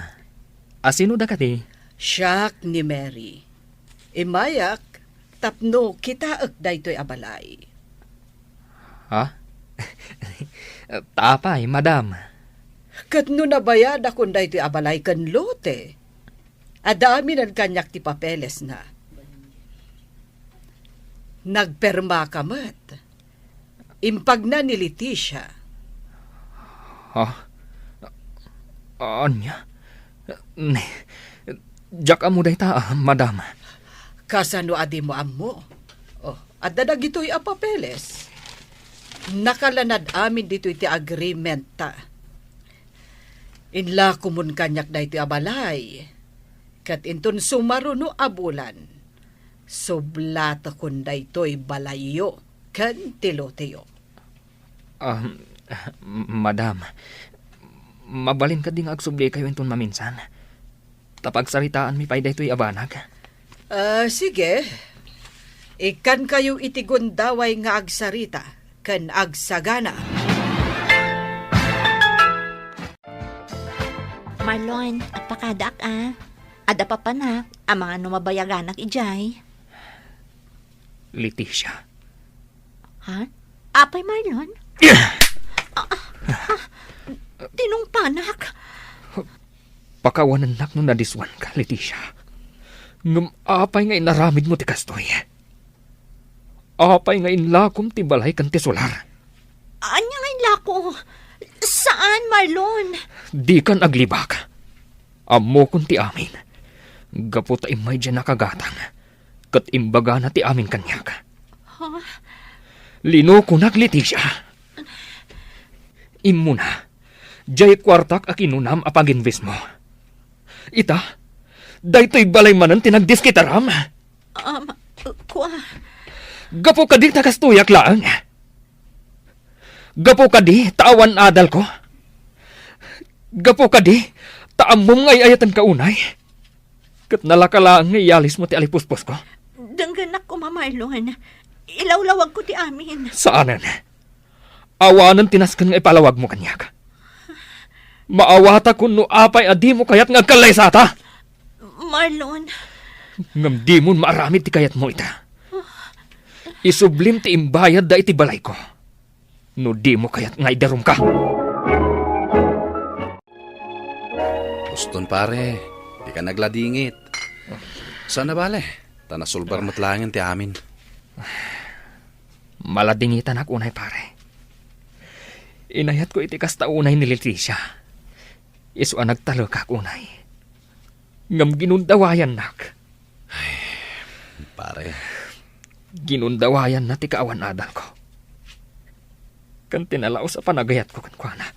Asino da kadi? Siak ni Mary. Immayak tapno kitaek daytoy a balay. Ha? Ta apay, madam? Ket no nabayadakon daytoy a balay ken lote, adda aminen kaniak ti papelesna. Nagpermaka met. Impagna ni Leticia. Ha? Ania? Ne, diak ammo dayta, ah, madam. Kasano a dimo ammo? Oh, adda dagitoy a papeles. Nakalanad amin ditoy ti agreement ta. Inlakomon kaniak daytoy a balay. Ket inton sumaruno a bulan, sublatekon daytoy balayyo ken ti loteyo. Ah, madam, mabalin kadi nga agsublikayo inton maminsan? Ta pagsaritaanmi pay daytoy a banag. Ah, sige. Ikkankayo iti gundaway nga agsarita ken agsagana. Marlon, agpakadaak a. Adda papanak, amangan no mabayaganak idiay. Leticia. Ha? Apay, Marlon? Ah, ah, ah, tinungpanak. Pakawanennak no nadiswanka, Leticia. Ngem apay nga inaramidmo ti kastoy? Apay nga inlakom ti balay ken ti solar? Ania nga inlako? Saan, Marlon? Dikan aglibak. Ammokon ti amin. Gapu ta immay diay nakagatang, ket imbagana ti amin kaniak. Ha? Linokonak, Leticia. Immuna, diay kuartak a kinunam a pag-investmo. Ita, daytoy balay manen ti nagdiskitaram. Um, kua. Gapu kadi ta kastoyak laeng? Gapu kadi ta awan adalko? Gapu kadi ta ammom nga ay-ayatenka unay? Ket nalaka laeng nga iyalismo ti alipusposko? Denggenak koma, Marlon. Ilawlawagko ti amin. Saanen. Awanen ti nasken nga ipalawagmo kaniak. Maawatakon no apay a dimo kayat nga agkallaysata. Marlon. Ngem dimon maaramid ti kayatmo ita. Isublim ti imbayadda iti balayko. No dimo kayat nga idarumka. Uston, pare, dika nagladingit. Saan a bale, ta nasulbar met laengen ti amin. Maladingitanak unay, pare. Inayatko iti kasta unay ni Leticia. Isu a nagtalekak unay. Ngem ginundawayannak. Ay, pare. Ginundawayanna ti kaawan-adalko. Ken ti nalaus a panagayatko kenkuana.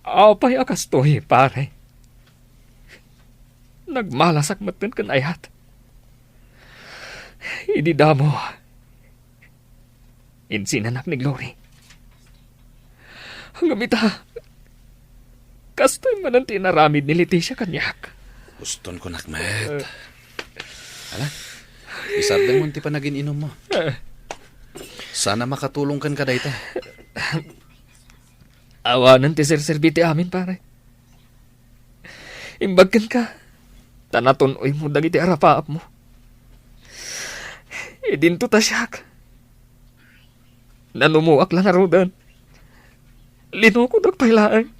Apay a kastoy, pare? Nagmalasak metten ken ayat. Idi damo, insinanak ni Glory. Ngem ita, kastoy manen ti inaramid ni Leticia kaniak. Uston kunak met. Eh. Ala, isardengmo ti panagin-inummo. Eh. Saan a makatulong kenka dayta. Awanen ti serserbi ti amin, pare. Imbag kenka, ta natun-oymo dagiti arapaapmo. Idinto ta siak. Nanumuak la ngaruden. Linukodak pay laeng.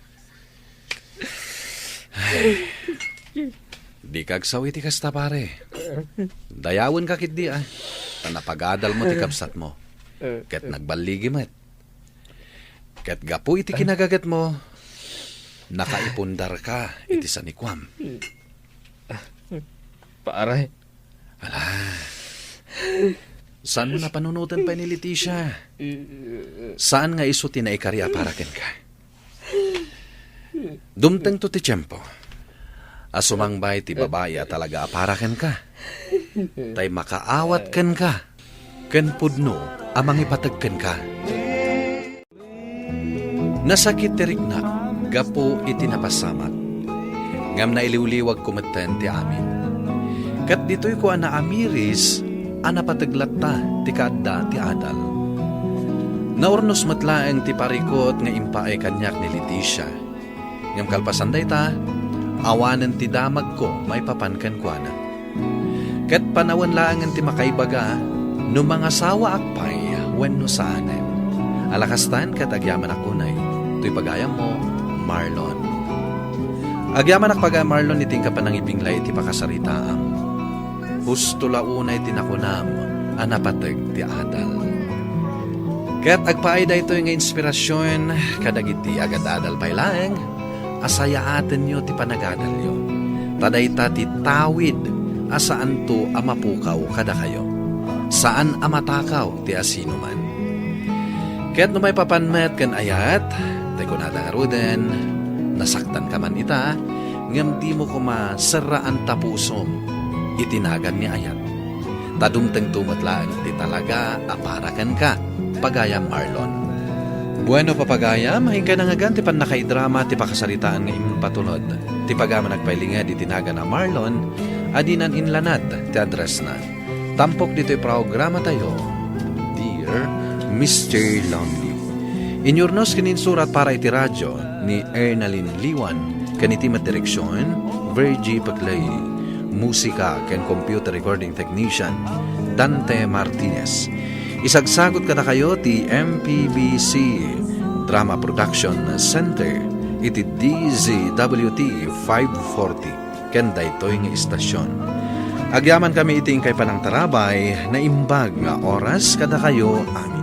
Dika agsaw iti kasta, pare. Dayawenka ketdi, a. Ta napagadalmo ti kabsatmo. Ket nagballigi met. Ket gapu iti kinagagetmo, nakaipundarka iti sanikuam. Pare. Ala. Saanmo a panunoten pay ni Leticia? Saan nga isu ti naikari a para kenka? Dumtengto ti tiempo a sumangbay ti babai a talaga a para kenka. Tay makaawat kenka ken pudno a mangipateg kenka. Nasakit ti riknak gapu iti napasamak, ngem nailiwliwagko metten ti amin. Ket ditoyko a naamiris a napateg latta ti kaadda ti adal. Naurnos met laeng ti parikut nga impaay kaniak ni Leticia. Ngem kalpasan dayta, awanen ti damagko maipapan kenkuana. Ket panawen laengen ti makaibaga no mangasawaak pay wenno saanen. Ala kastan ket agyamanak unay, toy pagayammo, Marlon. Agyamanak pagayam, Marlon, iti inka panangibinglay iti pakasaritaam. Husto la unay ti nakunam a napateg ti adal. Ket agpaay daytoy nga inspirasion kadagiti agad-adal pay laeng a sayaatenyo ti panagadalyo. Ta dayta ti tawid a saanto a mapukaw kadakayo. Saan a matakaw ti asinoman. Ket no maipapan met ken ayat, tay kunada ngaruden, nasaktanka man ita, ngem dimo koma serraan ta pusom iti nagan ni ayat. Ta dumtengto met laeng ti talaga a para kenka, pagayam Marlon. Bueno, papagayam, inkay nangngegan ti pannakaidrama ti pakasaritaan nga impatulod. Ti pagayam a nagpailinged iti nagan a Marlon, a dinan inlanad ti addressna. Tampok ditoy programatayo, Dear Mister Lonely. Inyurnos ken insurat para iti radio ni Ernalyn Liwan ken iti met direksion, Virgie Peclay. Musika ken computer recording technician, Dante Martinez. Isagsagut kadakayo ti M P B C Drama Production Center iti D Z W T five forty ken daytoy nga istasyon. Agyamankami iti inkay panangtarabay, naimbag nga oras kadakayo amin.